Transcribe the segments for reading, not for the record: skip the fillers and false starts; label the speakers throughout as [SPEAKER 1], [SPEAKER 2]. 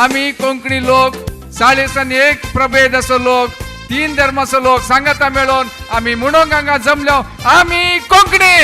[SPEAKER 1] आमी कोंकणी लोक 40 एक प्रभेदाचो लोक, 3 धर्माचो लोक सांगाता मेळोन आमी म्हणूंक हांगा जमलो आमी कोंकणी.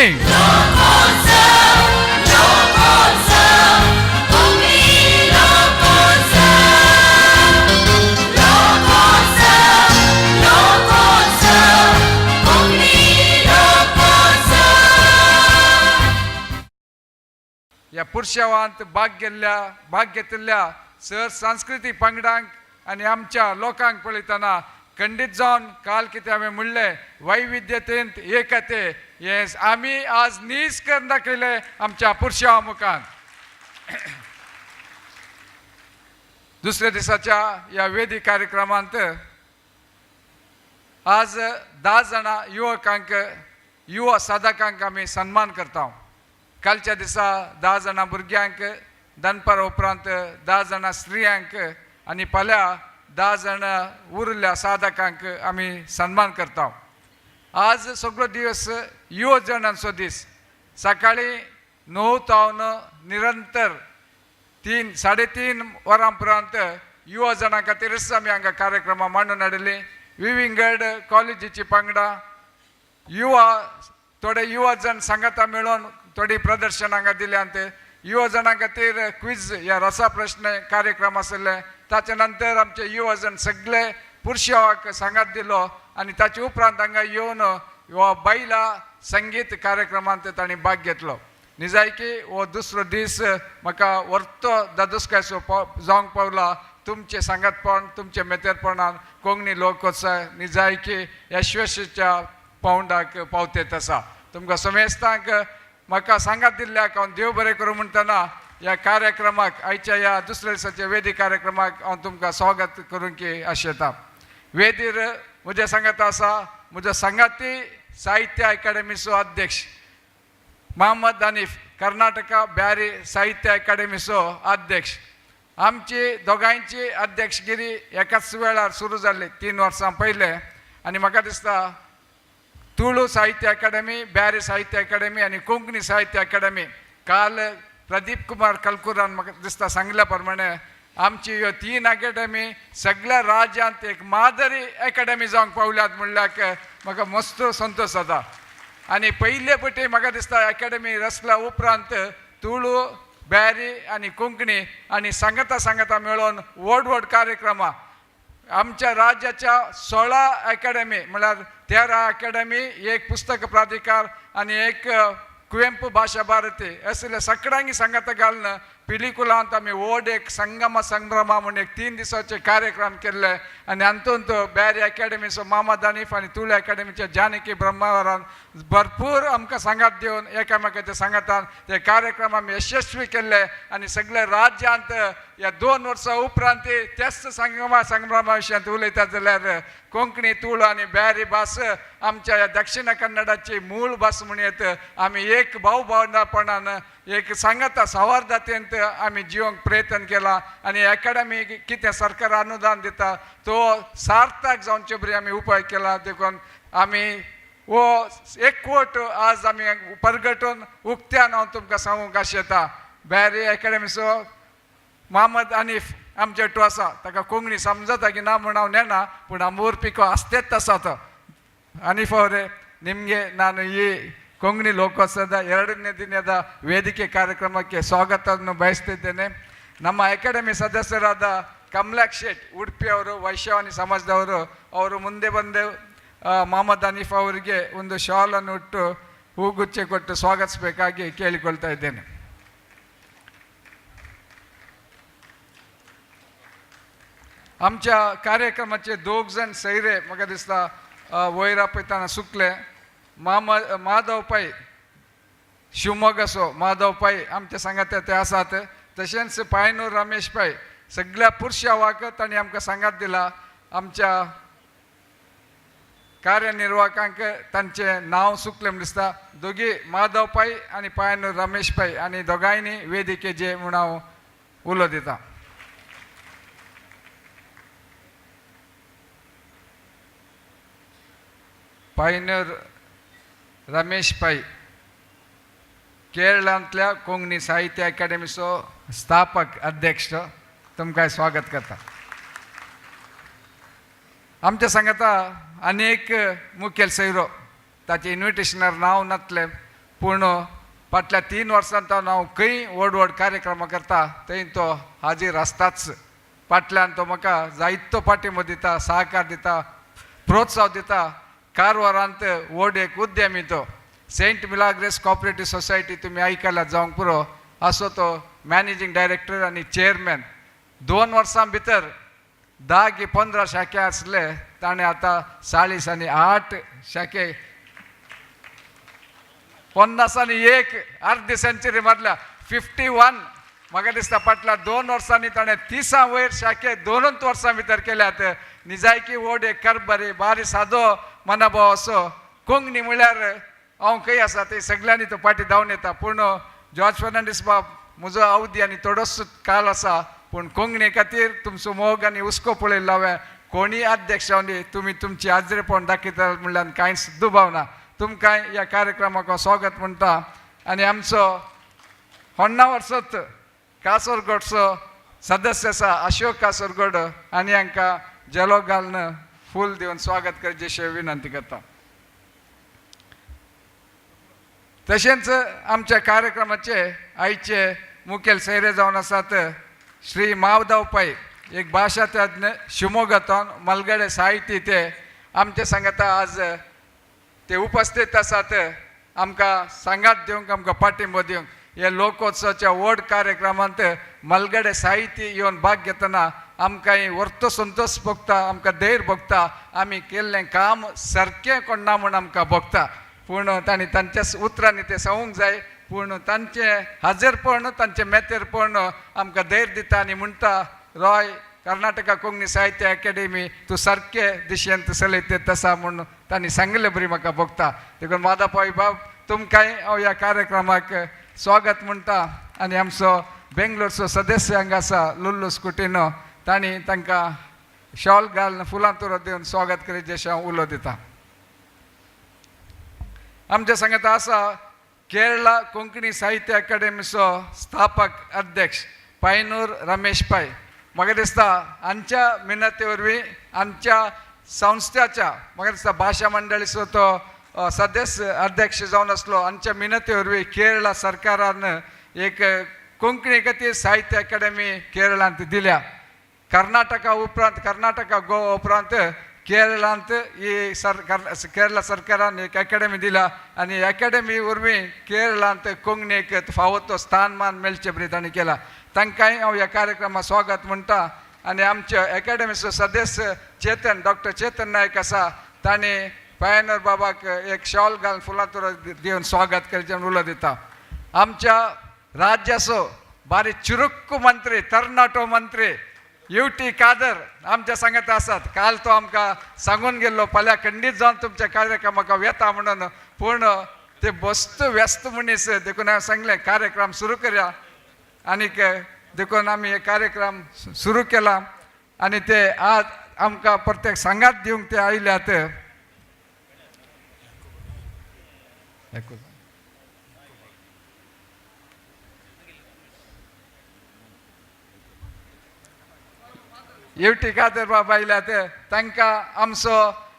[SPEAKER 1] ह्या पुरशेवांत भाग घेल्ल्या भाग घेतिल्ल्या सर सांस्कृतीक पंगडांक आनी आमच्या लोकांक पळयतना खंडीत जावन काल कितें हांवें म्हणलें वैविध्यतेंत एकते हें आमी आज नीज करून दाखयलें आमच्या पुरशेवा मुखार. दुसऱ्या दिसाच्या ह्या वेदी कार्यक्रमांत आज 10 जाणां युवकांक युवा साधकांक आमी सन्मान करता. कालच्या दिसा 10 जाणां भुरग्यांक, दनपारा उपरांत 10 जाणां स्त्रियांक आनी फाल्यां 10 जाणां उरिल्ल्या साधकांक आमी सन्मान करता. आज सगळो दिवस युवजणांचो दीस. सकाळीं 9 तावन निरंतर 3 3.5 वरां उपरांत युवजणां खातीरच आमी हांगा कार्यक्रमां मांडून हाडिल्लीं. विविंगड कॉलेजीची पंगडां, युवा थोडे युवजण सांगाता मेळून थोडी प्रदर्शनां हांगा दिल्यांत. युवजणां खातीर क्विज ह्या रसा प्रश्न कार्यक्रम आशिल्ले. ताचे नंतर आमचे युवजण सगळे पुरशेवाक सांगात दिलो आनी ताचे उपरांत हांगा येवन हो बायलां संगीत कार्यक्रमांत तांणी भाग घेतलो. निजायकी हो दुसरो दीस म्हाका वर्तो दादोसकायचो जावंक पावला. तुमचें सांगातपण, तुमचें मेतेरपणान कोंकणी लोकोत्सव निजायकी यशस्वीच्या पावंडाक पावतेत आसा. तुमकां समेस्तांक म्हाका सांगात दिल्ल्याक हांव देव बरें करूं म्हणटना ह्या कार्यक्रमाक आयच्या ह्या दुसऱ्या दिसाच्या वेदी कार्यक्रमाक हांव तुमकां स्वागत करूंक आशेता. वेदीर म्हज्या सांगात आसा म्हज्या सांगाती साहित्य अकादेमीचो अध्यक्ष मोहम्मद हनीफ, कर्नाटका ब्यारी साहित्य अकादेमीचो अध्यक्ष. आमची दोगांयची अध्यक्षगिरी एकाच वेळार सुरू जाल्ली 3 वर्सां पयलें आनी म्हाका दिसता तुळू साहित्य अकादेमी, ब्यारी साहित्य अकादेमी आनी कोंकणी साहित्य अकादेमी काल प्रदीप कुमार कलकुरान म्हाका दिसता सांगल्या प्रमाणे आमची ह्यो 3 अकादेमी सगळ्या राज्यांत एक मादरी अकादेमी जावंक पावल्यात म्हणल्याक म्हाका मस्त संतोश जाता. आनी पयले पटी म्हाका दिसता अकादेमी रचल्या उपरांत तुळू, ब्यारी आनी कोंकणी आनी सांगाता सांगाता मेळोन व्हड व्हड कार्यक्रमां आमच्या राज्याच्या 16 अकादेमी म्हळ्यार 13 अकादेमी, एक पुस्तक प्राधिकार आनी एक कुवेंपू भाशा भारती असले सगळ्यांनी सांगाता घालून पिलिकुलांत आमी व्हड एक संगम संभ्रमा म्हूण एक 3 दिसाचे कार्यक्रम केल्ले आनी हातूंत ब्यारी अकादेमीचो मोहम्मद हनीफ आनी तुळू अकादेमीचे जानकी ब्रह्मावरान भरपूर आमकां सांगात दिवन एकामेकाच्या सांगातान ते कार्यक्रम आमी यशस्वी केल्ले आनी सगळे राज्यांत ह्या 2 वर्सां उपरांत त्याच संगमा संभ्रमा विशयांत उलयतात जाल्यार कोंकणी, तुळू आनी ब्यारी भास आमच्या ह्या दक्षिण कन्नडाची मूळ भास म्हणयत आमी एक भाव भावनापणान एक सांगाता सौहार्दातेंत आमी जिवंक प्रयत्न केला आनी अकादेमी कितें सरकार अनुदान दिता तो सार्थक जावचे बरी आमी उपाय केला. देखून आमी हो एकवट आज आमी परगटून उक्त्यान हांव तुमकां सांगूंक आशेता. ब्यारी अकादेमीचो मोहम्मद हनीफ आमचे टू आसा, ताका कोंकणी समजता की ना म्हूण हांव नेणा, पूण आमोर पिको आसतेच आसा तो. ಹನೀಫ್ ಅವರೇ, ನಿಮಗೆ ನಾನು ಈ ಕೊಂಕಣಿ ಲೋಕೋತ್ಸವದ 2ನೇ ದಿನದ ವೇದಿಕೆ ಕಾರ್ಯಕ್ರಮಕ್ಕೆ ಸ್ವಾಗತವನ್ನು ಬಯಸ್ತಿದ್ದೇನೆ. ನಮ್ಮ ಅಕಾಡೆಮಿ ಸದಸ್ಯರಾದ ಕಮಲಾಕ್ ಶೇಟ್ ಉಡುಪಿಯವರು, ವೈಶ್ಯವಾಣಿ ಸಮಾಜದವರು, ಅವರು ಮುಂದೆ ಬಂದು ಮೊಹಮ್ಮದ್ ಹನೀಫ್ ಅವರಿಗೆ ಒಂದು ಶಾಲನ್ನು ಉಟ್ಟು ಹೂಗುಚ್ಛೆ ಕೊಟ್ಟು ಸ್ವಾಗತಿಸಬೇಕಾಗಿ ಕೇಳಿಕೊಳ್ತಾ ಇದ್ದೇನೆ. आमच्या कार्यक्रमाचे दोग जण सैरे म्हाका दिसता वयर आपयतना सुकले. माधव पै शिवमोग्गाचो माधव पै आमच्या सांगात ते आसात. तशेंच पायनूर रमेश पै सगळ्या पुरशावाक तांणी आमकां सांगात दिला. आमच्या कार्यनिर्वाहकांक तांचें नांव सुकलें म्हूण दिसता. दोगी माधव पै आनी पायनूर रमेश पै आनी दोगांयनी वेदिकेचे म्हूण हांव उलो दिता. पायनूर रमेश पै केरळांतल्या कोंकणी साहित्य अकादेमीचो स्थापक अध्यक्ष. तुमकां स्वागत करता. आमच्या सांगाता अनेक मुखेल सैरो, ताचे इन्विटेशनार नांव नातलें, पूण फाटल्या 3 वर्सां तो हांव खंय व्हड व्हड कार्यक्रमां करता थंय तो हाजीर आसताच. फाटल्यान तो म्हाका जायतो पाठिंबो दिता, सहकार दिता, प्रोत्साह दिता. कारवारांत व्हड एक उद्यमी तो, सेंट मिलाग्रेस कॉपरेटीव सोसायटी तुमी आयकल्यात जावंक पुरो, असो तो मॅनेजींग डायरेक्टर आनी चेअरमॅन. 2 वर्सां भितर 10 की 15 शाखे आसले, ताणें आतां 40 आनी 8 शाखे, 50 आनी 1, अर्दी सेंचुरी मारल्या, 51. म्हाका दिसता फाटल्या 2 वर्सांनी ताणें 30 वयर शाखे 2 वर्सां भितर केल्यात. निजायकी व्हड एक कारभारी, बारी सादो मनाभाव असो. कोंकणी म्हळ्यार हांव खंय आसा ते सगळ्यांनी तो फाटी धांवन येता. पूण जॉर्ज फर्नांडीस बाब, म्हजो अवधी आनी थोडोसो काल आसा, पूण कोंकणी खातीर तुमचो मोग आनी हुस्को पळयल्लो हांवें. कोणीय अध्यक्ष जावं, तुमी तुमची हाजरेपण दाखयता म्हणल्यार कांयच दुबाव ना. तुमकां ह्या कार्यक्रमाक हांव स्वागत म्हणटा. आनी आमचो होण्णा वर्सत कासरगोडचो सदस्य आसा अशोक कासरगोड, आनी हांकां जेलो घालून फूल दिवन स्वागत करचें अशें विनंती करता. तशेंच आमच्या कार्यक्रमाचे आयचे मुखेल सैरे जावन आसात श्री मावदाव पै, एक भाशा तज्ञ, शिमोगांतून मलगडे साहित्य, ते आमचे सांगाता आज ते उपस्थित आसात, आमकां सांगात दिवंक, आमकां पाठिंबो दिवंक. हे लोकोत्सवाच्या व्हड कार्यक्रमांत मलगडे साहित्य येवन भाग घेतना आमकां वर्तो संतोश भोगता, आमकां धैर्य भोगता, आमी केल्लें काम सारकें कोण ना म्हूण आमकां भोगता. पूण तांणी तांच्याच उतरांनी तें सांगूंक जाय, पूण तांचें हाजेरपण, तांचें मेतेरपण आमकां धैर्य दिता आनी म्हणटा, रॉय, कर्नाटका कोंकणी साहित्य अकादेमी तूं सारके दिशेन चलयता तसा म्हूण तांणी सांगिल्ले बरी म्हाका भोगता. देखून माधव बाब, तुमकांय हांव ह्या कार्यक्रमाक स्वागत म्हणटा. आनी आमचो बेंगलोरचो सदस्य हांगा आसा लुल्लू कुटिनो, तांणी तांकां शॉल घालून फुलां तुरो दिवन स्वागत करीत अशें हांव उलो दिता. आमच्या सांगाता आसा केरळा कोंकणी साहित्य अकादेमीचो स्थापक अध्यक्ष पायनूर रमेश पै. म्हाका दिसता हांच्या मिनते वरवीं, आमच्या संस्थेच्या, म्हाका दिसता भाशा मंडळीचो तो सदस्य अध्यक्ष जावन आसलो, हांच्या मिनते वरवीं केरळा सरकारान एक कोंकणी खातीर साहित्य अकादेमी केरळांत दिल्या. कर्नाटका उपरांत, कर्नाटका गोवा उपरांत केरळांत ही सरकार, केरळ सरकारान एक अकॅडमी दिल्या आनी अकॅडमी वरवीं केरळांत कोंकणीक फावो तो स्थानमान मेळचे बरी तांणी केला. तांकांय हांव ह्या कार्यक्रमाक स्वागत म्हणटा. आनी आमच्या अकॅडमीचो सदस्य चेतन, डॉक्टर चेतन नायक आसा, तांणी पायनर बाबाक एक शॉल घालून फुलां तुरो दिवन स्वागत करचें म्हूण उलो दिता. आमच्या राज्याचो बारीक चुरुक्क मंत्री, तरणाटो मंत्री यू टी कादर आमच्या सांगात आसात. काल तो आमकां सांगून गेल्लो, फाल्यां खंडीत जावन तुमच्या कार्यक्रमाक हांव येता म्हणून, पूण ते बस्त व्यस्त मनीस, देखून हांवें सांगलें कार्यक्रम सुरू करया. आनीक देखून आमी हे कार्यक्रम सुरू केला आनी ते आज आमकां प्रत्येक सांगात दिवंक ते आयल्यात. यू टी कादर बाबा आयल्यात, तांकां आमचो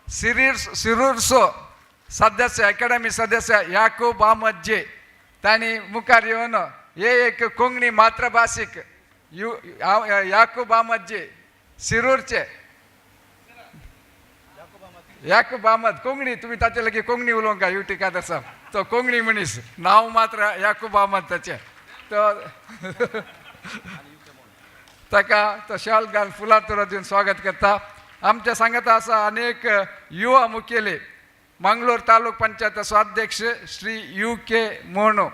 [SPEAKER 1] सिरीर सिरूरचो सदस्य, अकॅडमी सदस्य याकूब अहमद जे, तांणी मुखार येवन हे एक कोंकणी मातृभाशीक यु याकूब अहमद जे सिरूरचे, याकूब अहमद कोंकणी, तुमी ताचे लागीं कोंकणी उलोवंक यू टी कादर साहब, तो कोंकणी मनीस, नांव मात्र याकूब अहमद ताचें, तो ताका तो शाल घालून फुलां तुरो दिवन स्वागत करता. आमच्या सांगाता आसा अनेक युवा मुखेली, मंगलोर तालुक पंचायताचो अध्यक्ष श्री you के मोणो,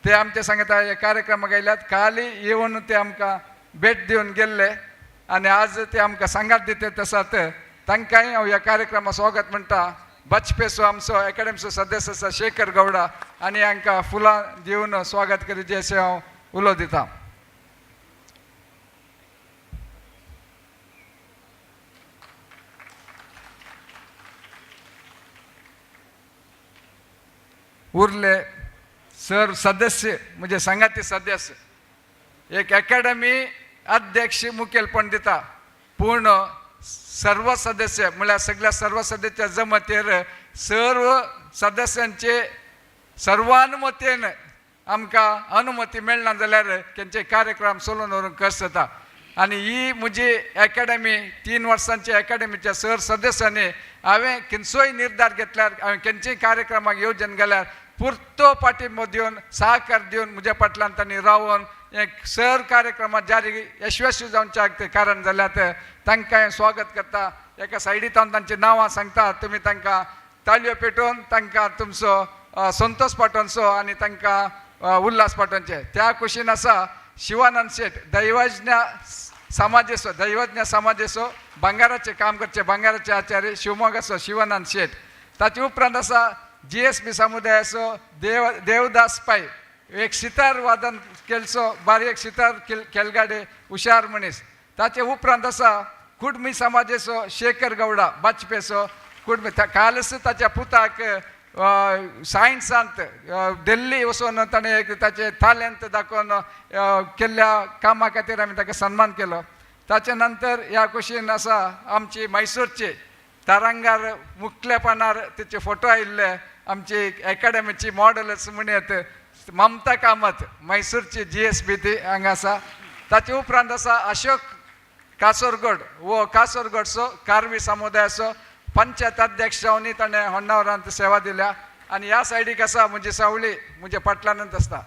[SPEAKER 1] ते आमच्या सांगाता ह्या कार्यक्रमाक आयल्यात. काली येवन ते आमकां भेट दिवन गेल्ले आनी आज ते आमकां सांगात दितात आसात, तांकांय हांव ह्या कार्यक्रमाक स्वागत म्हणटा. बचपेचो आमचो अकॅडमीचो सदस्य आसा शेखर गौडा, आनी हांकां फुलां दिवन स्वागत करीत अशें हांव उलो दितां. उरले सर सदस्य, म्हणजे सांगाती सदस्य, एक अकॅडमी अध्यक्ष मुखेलपण दिता, पूण सर्व सदस्य म्हळ्यार सगळ्या सर्व सदस्य जमतेर सर्व सदस्यांचे सर्वानुमतेन आमकां अनुमती मेळना जाल्यार तेंचे कार्यक्रम चलोवन व्हरूंक कश्ट जाता. आनी ही म्हजी एकाडेमी 3 वर्सांची एकाडेमीच्या सर सदस्यांनी हांवें खंयचोय निर्धार घेतल्यार, हांवें खंयचेय कार्यक्रमाक येवजण घाल्यार पुरतो पाठिंबो दिवन सहकार दिवन म्हज्या फाटल्यान तांणी रावन एक सर कार्यक्रमात जारी यशस्वी जावच्याक ते कारण जाल्यात. तांकां हांवें स्वागत करता. एका सायडींत तांची नांवां सांगता, तुमी तांकां ताळयो पेटोवन तांकां तुमचो संतोश पाठोवचो आनी तांकां उल्हास पाठोवचे. त्या कुशीन आसा शिवानंद शेट, दैवज्ञ समाजेचो, दैवज्ञ समाजेचो भांगाराचें काम करचे भांगाराचे आचार्य शिवमोगाचो शिवानंद शेट. ताचे उपरांत आसा GSB समुदायाचो देवदास पै, एक सितार वादन केलचो बारीक सितार खेळगाडे हुशार मनीस. ताचे उपरांत आसा कुडमी समाजेचो शेखर गौडा बाजपेचो कुडमी. कालच ताच्या पुताक सायन्सांत दिल्ली वचून ताणें एक ताचें तालेंत दाखोवन केल्ल्या कामा खातीर आमी ताका सन्मान केलो. ताचे नंतर ह्या कुशीन आसा आमची मैसूरची तारांगार मुखलेपणार तिचे फोटो आयिल्ले आमची एकाडेमीची मॉडलच म्हणयत ममता कामत, मैसूरची GSB ती हांगा आसा. ताचे उपरांत आसा अशोक कासरगोड, हो कासरगोडचो कार्वी समुदायाचो पंचायत अध्यक्ष जावन ताणें होन्नावरांत सेवा दिल्या. आनी ह्या सायडीक आसा म्हजी सावळी म्हज्या फाटल्यानूच आसता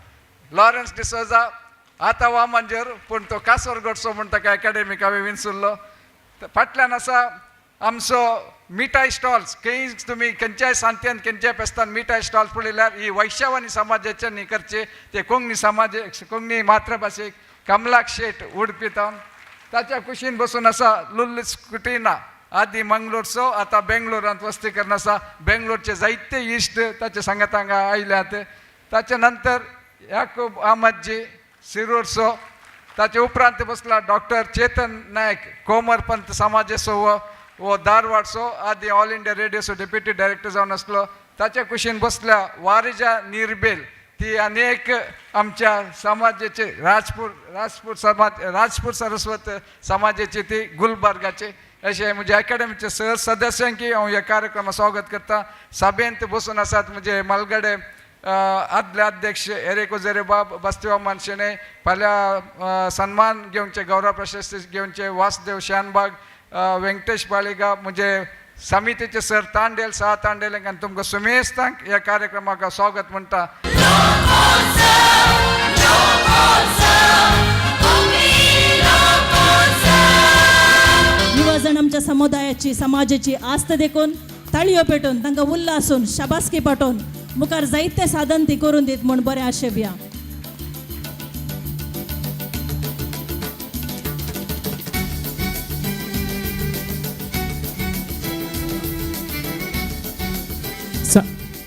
[SPEAKER 1] लॉरन्स डिसोजा, आतां वामंजर पूण तो कासरगोडचो म्हूण ताका एकाडेमीक हांवें विंचुल्लो. फाटल्यान आसा आमचो मिठाय स्टॉल्स. खंय तुमी खंयच्याय सांत्यान खंयच्याय पेस्तान मिठाय स्टॉल्स पळयल्यार ही वैश्यवानी समाजाच्यानी करचे ते कोंकणी समाज, कोंकणी मातृभाशेक कमलाक शेट उडपी तावन. ताच्या कुशीन बसून आसा लुल्लीस कुटिना, आदी मंगलोरचो, आतां बेंगलोरांत वस्ती करून आसा. बेंगलोरचे जायते इश्ट ताचे सांगात हांगा आयल्यात. ताचे नंतर याकूब अहमदजी सिरूरचो. ताचे उपरांत बसला डॉक्टर चेतन नायक, कोमरपंत समाजेचो हो धारवाडचो, आदी ऑल इंडिया रेडियोचो डेप्युटी डायरेक्टर जावन आसलो. ताच्या कुशीन बसल्या वारिजा निर्बेल, ती अनेक आमच्या समाजाचे राजपूर समाज, राजपूर सरस्वत समाजाची ती गुलबर्गाचे. अशें म्हज्या एकाडेमीचे सर सदस्यांकी हांव ह्या कार्यक्रमाक स्वागत करता. सभेंत बसून आसात म्हजे मालगडे आदले अध्यक्ष एरेको बाब बस्तीवामन शेणै, फाल्यां सन्मान घेवचे गौरव प्रशस्ती घेवचे वासदेव शानबाग, वेंकटेश बाळिगा, म्हजे समितीचे सर तांडेल सहा तांडेल आनी तुमकां सुमेस्तांक ह्या कार्यक्रमाक स्वागत म्हणटा.
[SPEAKER 2] युवा जण आमच्या समुदायाची समाजाची आस्त देखून ताळयो पेटून तांकां उल्हासून शाबासकी पाठोवन मुखार जायते साधन ती करून दीत म्हूण बरें आशेवया.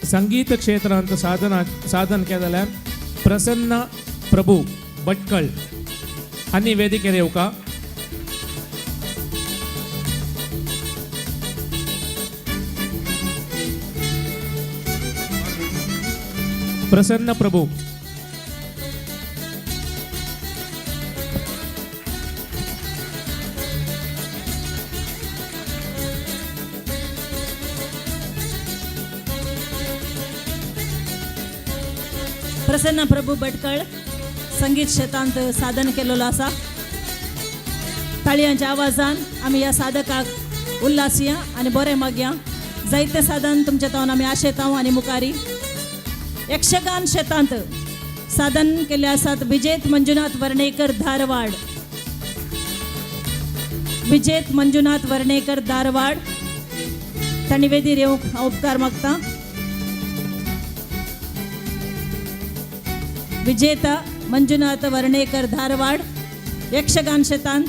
[SPEAKER 3] संगीत क्षेत्रांत साधन केलें प्रसन्न प्रभू भटकळ आनी वेदिकेर येवका. प्रसन्न प्रभू.
[SPEAKER 2] प्रसन्न प्रभू भटकळ संगीत क्षेत्रांत साधन केलेलो आसा. ताळयांच्या आवाजान आमी ह्या साधकाक उल्हासया आनी बरें मागया. जायते साधन तुमच्या तावन आमी आशेताव. आनी मुखारी यक्षगान क्षेत्रांत साधन केल्ले आसात विजेत मंजुनाथ वर्णेकर धारवाड, विजेत मंजुनाथ वर्णेकर धारवाड. तांणी वेदीर येवंक हांव उपकार मागता. विजेता मंजुनाथ वर्णेकर धारवाड यक्षगान क्षेत्रांत.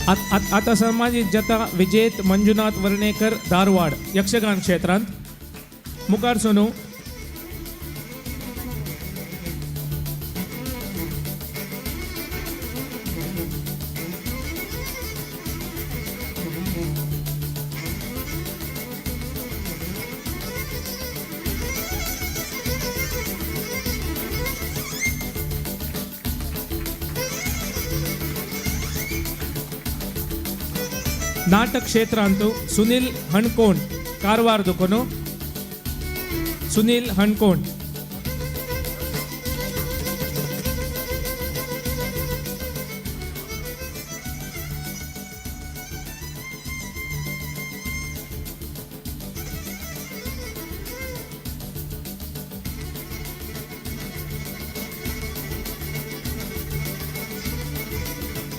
[SPEAKER 3] आतां सन्मानीत जाता विजेत मंजुनाथ वर्णेकर धारवाड यक्षगान क्षेत्रांत. मुखार सोनू. नाटक क्षेत्रांत सुनील हणकोण कारवार दुकोनो सुनील हणकोण.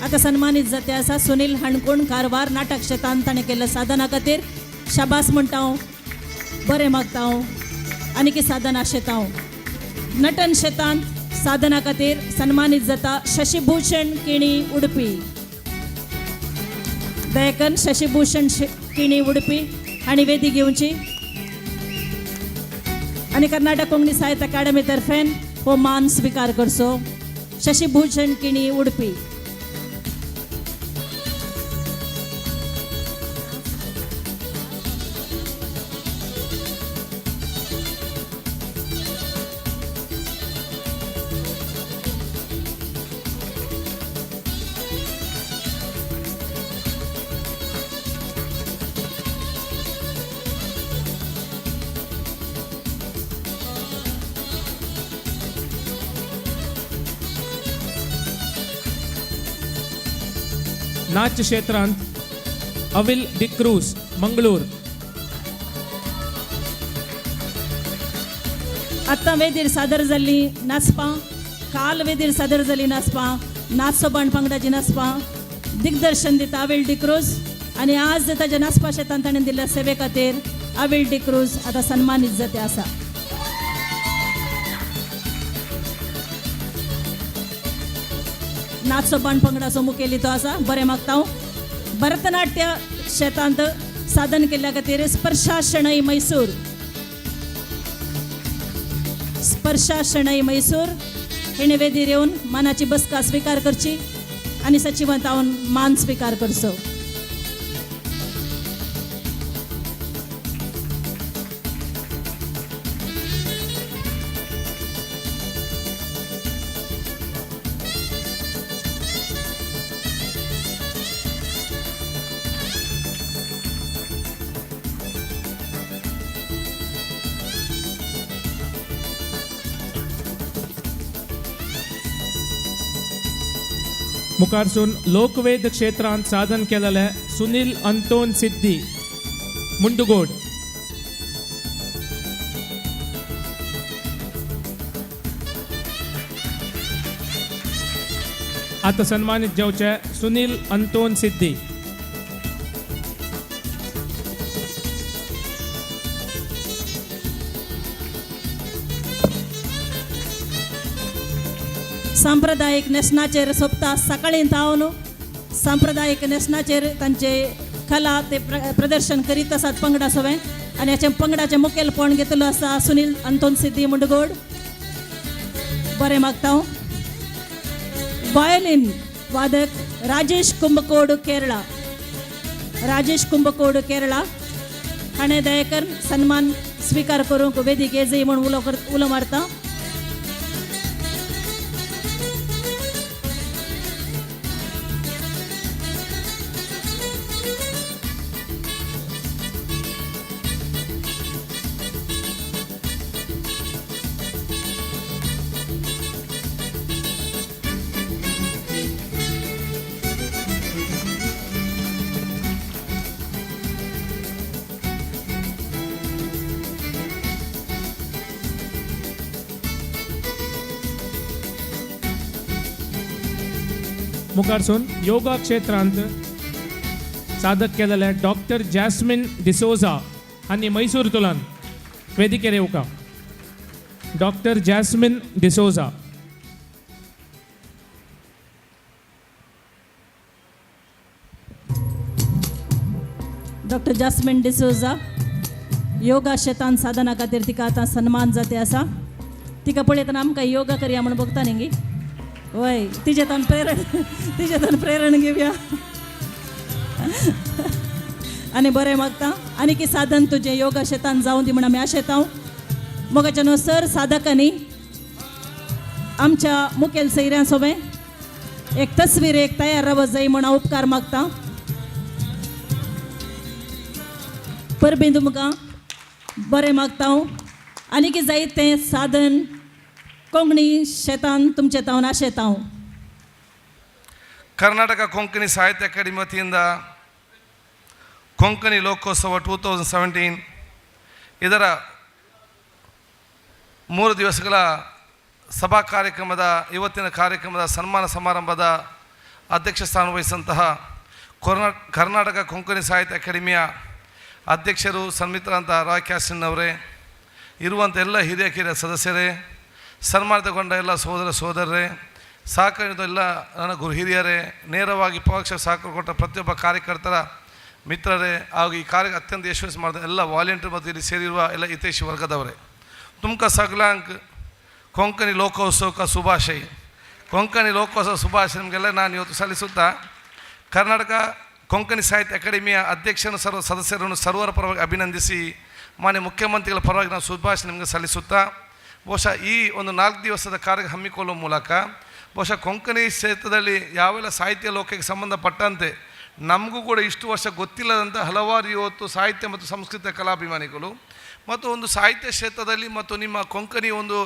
[SPEAKER 2] आता सन्मानित जाते आसा सुनील हणकोण कारवार नाटक क्षेत्रांत ताणें केल्लें साधना खातीर शाबास म्हणटा हांव, बरें मागता हांव आनीक साधन आशेता हांव. नटन शेतांत साधना खातीर सन्मानित जाता शशिभूषण केणी उडपी. दयाकन शशिभूषण केणी उडपी हांणी वेदी घेवची आनी कर्नाटक कोंकणी साहित्य अकादमी तर्फेन हो मान स्विकार करचो. शशिभूषण केणी उडपी.
[SPEAKER 3] नाच क्षेत्रांत अविल डिक्रूज मंगळूर.
[SPEAKER 2] आत्तां वेदीर सादर जाल्ली नाचपां, काल वेदीर सादर जाल्ली नाचपां, नाच सोबाण पंगडाची नाचपां दिग्दर्शन दिता आविल डिक्रूज आनी आज ताच्या नाचपा शेतान ताणें दिल्ल्या सेवे खातीर आविल डिक्रूज आतां सन्मानीत जाते आसा. नाच सोबाण पंगडाचो मुखेली तो आसा. बरें मागता हांव. भरतनाट्य शेतांत साधन केल्ल्या खातीर स्पर्शा शणै मैसूर, स्पर्शा शणै मैसूर हिणें वेदीर येवन मानाची बसका स्विकार करची आनी सचिवान तावन मान स्विकार करचो.
[SPEAKER 3] मुखारसून लोकवेद क्षेत्रांत साधन केलेले सुनील अंतोन सिद्धी मुंडगोड. आता सन्मानित जावचे सुनील अंतोन सिद्धी.
[SPEAKER 2] सांप्रदायीक न्हेसणाचेर सोंपता सकाळीं तावन सांप्रदायीक न्हेसणाचेर तांचे कला ते प्रदर्शन करीत आसात पंगडा सवें आनी हाचें पंगडाचें मुखेलपण घेतलो आसा सुनील अंतोन सिद्धी मुंडगोड. बरें मागता हांव. वायोलीन वादक राजेश कुंभकोड केरळा, राजेश कुंभकोड केरळा हाणें दयाकर सन्मान स्विकार करूंक वेदीक येजय म्हूण उलो मारता.
[SPEAKER 3] मुखारसून योगा क्षेत्रांत साधक केलेले डॉक्टर जॅस्मिन डिसोजा आनी Mysore तुलान वेदिकेर येवका. Doctor Jasmine D'Souza.
[SPEAKER 2] Doctor Jasmine D'Souza yoga शेतान साधना खातीर तिका आतां सन्मान जाते आसा. तिका पळयतना आमकां योगा करया म्हूण भोगता न्ही? वय, तिजेतान प्रेरण तिजेतान प्रेरण घेवया आनी बरें मागता आनी की साधन तुजें योगा शेतान जावं दी म्हूण आमी आशेता. मोगाच्या न्हू सर साधकांनी आमच्या मुखेल सैऱ्यां सोबें एक तस्वीर एक तयार रावत जाय म्हूण हांव उपकार मागता. परबीं तुमकां बरें मागता हांव आनीक जायतें साधन कोंकणी शेतान तुमचे तावन आशेता हांव.
[SPEAKER 4] ಕರ್ನಾಟಕ ಕೊಂಕಣಿ ಸಾಹಿತ್ಯ ಅಕಾಡೆಮಿ ವತಿಯಿಂದ ಕೊಂಕಣಿ ಲೋಕೋತ್ಸವ 2017 ಇದರ 3 ದಿವಸಗಳ ಸಭಾ ಕಾರ್ಯಕ್ರಮದ ಇವತ್ತಿನ ಕಾರ್ಯಕ್ರಮದ ಸನ್ಮಾನ ಸಮಾರಂಭದ ಅಧ್ಯಕ್ಷ ಸ್ಥಾನ ವಹಿಸಿದಂತಹ ಕರ್ನಾಟಕ ಕೊಂಕಣಿ ಸಾಹಿತ್ಯ ಅಕಾಡೆಮಿಯ ಅಧ್ಯಕ್ಷರು ಸನ್ಮಿತ್ರರಂಥ ರಾಯ್ ಕ್ಯಾಸ್ಟಿನ್ ಅವರೇ, ಇರುವಂಥ ಎಲ್ಲ ಹಿರಿಯ ಕಿರಿಯ ಸದಸ್ಯರೇ, ಸನ್ಮಾನಿತಗೊಂಡ ಎಲ್ಲ ಸಹೋದರ ಸಹೋದರರೇ, ಸಹಕರಿಸಿದ ಎಲ್ಲ ನನ್ನ ಗುರು ಹಿರಿಯರೇ, ನೇರವಾಗಿ ಪರೋಕ್ಷ ಸಹಕಾರ ಕೊಟ್ಟ ಪ್ರತಿಯೊಬ್ಬ ಕಾರ್ಯಕರ್ತರ ಮಿತ್ರರೇ, ಹಾಗೂ ಈ ಕಾರ್ಯ ಅತ್ಯಂತ ಯಶಸ್ವಿ ಮಾಡಿದ ಎಲ್ಲ ವಾಲಂಟಿಯರ್ ಮತ್ತು ಇಲ್ಲಿ ಸೇರಿರುವ ಎಲ್ಲ ಹಿತೈಷಿ ವರ್ಗದವರೇ, ತುಮಕ ಸಗಲಾಂಕ್ ಕೊಂಕಣಿ ಲೋಕೋತ್ಸವಕ್ಕೆ ಶುಭಾಶಯ. ಕೊಂಕಣಿ ಲೋಕೋತ್ಸವ ಶುಭಾಶಯ ನಿಮಗೆಲ್ಲ ನಾನು ಇವತ್ತು ಸಲ್ಲಿಸುತ್ತಾ, ಕರ್ನಾಟಕ ಕೊಂಕಣಿ ಸಾಹಿತ್ಯ ಅಕಾಡೆಮಿಯ ಅಧ್ಯಕ್ಷನ ಸರ್ವ ಸದಸ್ಯರನ್ನು ಸರ್ವರ ಪರವಾಗಿ ಅಭಿನಂದಿಸಿ, ಮಾನ್ಯ ಮುಖ್ಯಮಂತ್ರಿಗಳ ಪರವಾಗಿ ನಾನು ಶುಭಾಶಯ ನಿಮಗೆ ಸಲ್ಲಿಸುತ್ತಾ, ಬಹುಶಃ ಈ ಒಂದು 4 ದಿವಸದ ಕಾರ್ಯ ಹಮ್ಮಿಕೊಳ್ಳುವ ಮೂಲಕ ಬಹುಶಃ ಕೊಂಕಣಿ ಕ್ಷೇತ್ರದಲ್ಲಿ ಯಾವೆಲ್ಲ ಸಾಹಿತ್ಯ ಲೋಕಕ್ಕೆ ಸಂಬಂಧಪಟ್ಟಂತೆ ನಮಗೂ ಕೂಡ ಇಷ್ಟು ವರ್ಷ ಗೊತ್ತಿಲ್ಲದಂಥ ಹಲವಾರು ಇವತ್ತು ಸಾಹಿತ್ಯ ಮತ್ತು ಸಂಸ್ಕೃತ ಕಲಾಭಿಮಾನಿಗಳು ಮತ್ತು ಒಂದು ಸಾಹಿತ್ಯ ಕ್ಷೇತ್ರದಲ್ಲಿ ಮತ್ತು ನಿಮ್ಮ ಕೊಂಕಣಿ ಒಂದು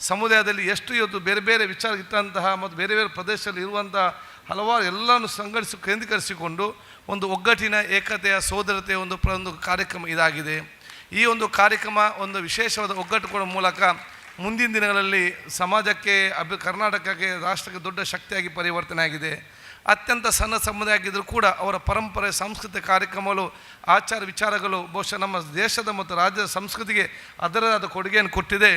[SPEAKER 4] ಸಮುದಾಯದಲ್ಲಿ ಎಷ್ಟು ಇವತ್ತು ಬೇರೆ ಬೇರೆ ವಿಚಾರ ಇಟ್ಟಂತಹ ಮತ್ತು ಬೇರೆ ಬೇರೆ ಪ್ರದೇಶದಲ್ಲಿ ಇರುವಂಥ ಹಲವಾರು ಎಲ್ಲವನ್ನು ಸಂಘಟಿಸಿ ಕೇಂದ್ರೀಕರಿಸಿಕೊಂಡು ಒಂದು ಒಗ್ಗಟ್ಟಿನ ಏಕತೆಯ ಸೋದರತೆಯ ಒಂದು ಕಾರ್ಯಕ್ರಮ ಇದಾಗಿದೆ. ಈ ಒಂದು ಕಾರ್ಯಕ್ರಮ ಒಂದು ವಿಶೇಷವಾದ ಒಗ್ಗಟ್ಟು ಕೊಡುವ ಮೂಲಕ ಮುಂದಿನ ದಿನಗಳಲ್ಲಿ ಸಮಾಜಕ್ಕೆ, ಕರ್ನಾಟಕಕ್ಕೆ, ರಾಷ್ಟ್ರಕ್ಕೆ ದೊಡ್ಡ ಶಕ್ತಿಯಾಗಿ ಪರಿವರ್ತನೆ ಆಗಿದೆ. ಅತ್ಯಂತ ಸಣ್ಣ ಸಮುದಾಯ ಆಗಿದ್ದರೂ ಕೂಡ ಅವರ ಪರಂಪರೆ, ಸಾಂಸ್ಕೃತಿಕ ಕಾರ್ಯಕ್ರಮಗಳು, ಆಚಾರ ವಿಚಾರಗಳು ಬಹುಶಃ ನಮ್ಮ ದೇಶದ ಮತ್ತು ರಾಜ್ಯದ ಸಂಸ್ಕೃತಿಗೆ ಅದರದಾದ ಕೊಡುಗೆಯನ್ನು ಕೊಟ್ಟಿದೆ.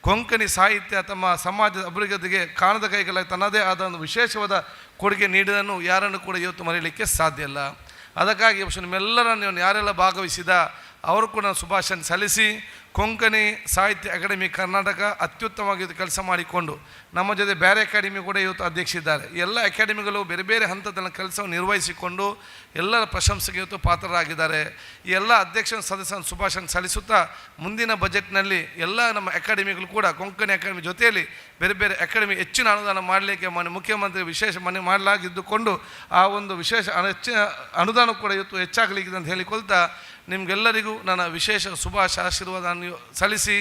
[SPEAKER 4] ಕೊಂಕಣಿ ಸಾಹಿತ್ಯ ತಮ್ಮ ಸಮಾಜದ ಅಭಿವೃದ್ಧಿಗೆ ಕಾಣದ ಕೈಗಳ ತನ್ನದೇ ಆದ ಒಂದು ವಿಶೇಷವಾದ ಕೊಡುಗೆ ನೀಡಿದನ್ನು ಯಾರನ್ನು ಕೂಡ ಇವತ್ತು ಮರೆಯಲಿಕ್ಕೆ ಸಾಧ್ಯ ಇಲ್ಲ. ಅದಕ್ಕಾಗಿ ಬಹುಶಃ ನಿಮ್ಮೆಲ್ಲರನ್ನು ನೀವು ಯಾರೆಲ್ಲ ಭಾಗವಹಿಸಿದ ಅವರು ಕೂಡ ಶುಭಾಶಯ ಸಲ್ಲಿಸಿ, ಕೊಂಕಣಿ ಸಾಹಿತ್ಯ ಅಕಾಡೆಮಿ ಕರ್ನಾಟಕ ಅತ್ಯುತ್ತಮವಾಗಿ ಇವತ್ತು ಕೆಲಸ ಮಾಡಿಕೊಂಡು ನಮ್ಮ ಜೊತೆ ಬೇರೆ ಅಕಾಡೆಮಿ ಕೂಡ ಇವತ್ತು ಅಧ್ಯಕ್ಷಿದ್ದಾರೆ. ಎಲ್ಲ ಅಕಾಡೆಮಿಗಳು ಬೇರೆ ಬೇರೆ ಹಂತದಲ್ಲಿ ಕೆಲಸವನ್ನು ನಿರ್ವಹಿಸಿಕೊಂಡು ಎಲ್ಲರ ಪ್ರಶಂಸೆಗೆ ಇವತ್ತು ಪಾತ್ರರಾಗಿದ್ದಾರೆ. ಈ ಎಲ್ಲ ಅಧ್ಯಕ್ಷ ಸದಸ್ಯನ ಶುಭಾಶಯ ಸಲ್ಲಿಸುತ್ತಾ, ಮುಂದಿನ ಬಜೆಟ್ನಲ್ಲಿ ಎಲ್ಲ ನಮ್ಮ ಅಕಾಡೆಮಿಗಳು ಕೂಡ ಕೊಂಕಣಿ ಅಕಾಡೆಮಿ ಜೊತೆಯಲ್ಲಿ ಬೇರೆ ಬೇರೆ ಅಕಾಡೆಮಿ ಹೆಚ್ಚಿನ ಅನುದಾನ ಮಾಡಲಿಕ್ಕೆ ಮಾನ್ಯ ಮುಖ್ಯಮಂತ್ರಿ ವಿಶೇಷ ಮನೆ ಮಾಡಲಾಗಿದ್ದುಕೊಂಡು ಆ ಒಂದು ವಿಶೇಷ ಹೆಚ್ಚಿನ ಅನುದಾನ ಕೂಡ ಇವತ್ತು ಹೆಚ್ಚಾಗಲಿಕ್ಕಿದೆ ಅಂತ ಹೇಳಿಕೊಳ್ತಾ, ನಿಮಗೆಲ್ಲರಿಗೂ ನನ್ನ ವಿಶೇಷ ಶುಭಾಶಯ ಆಶೀರ್ವಾದ ಸಲ್ಲಿಸಿ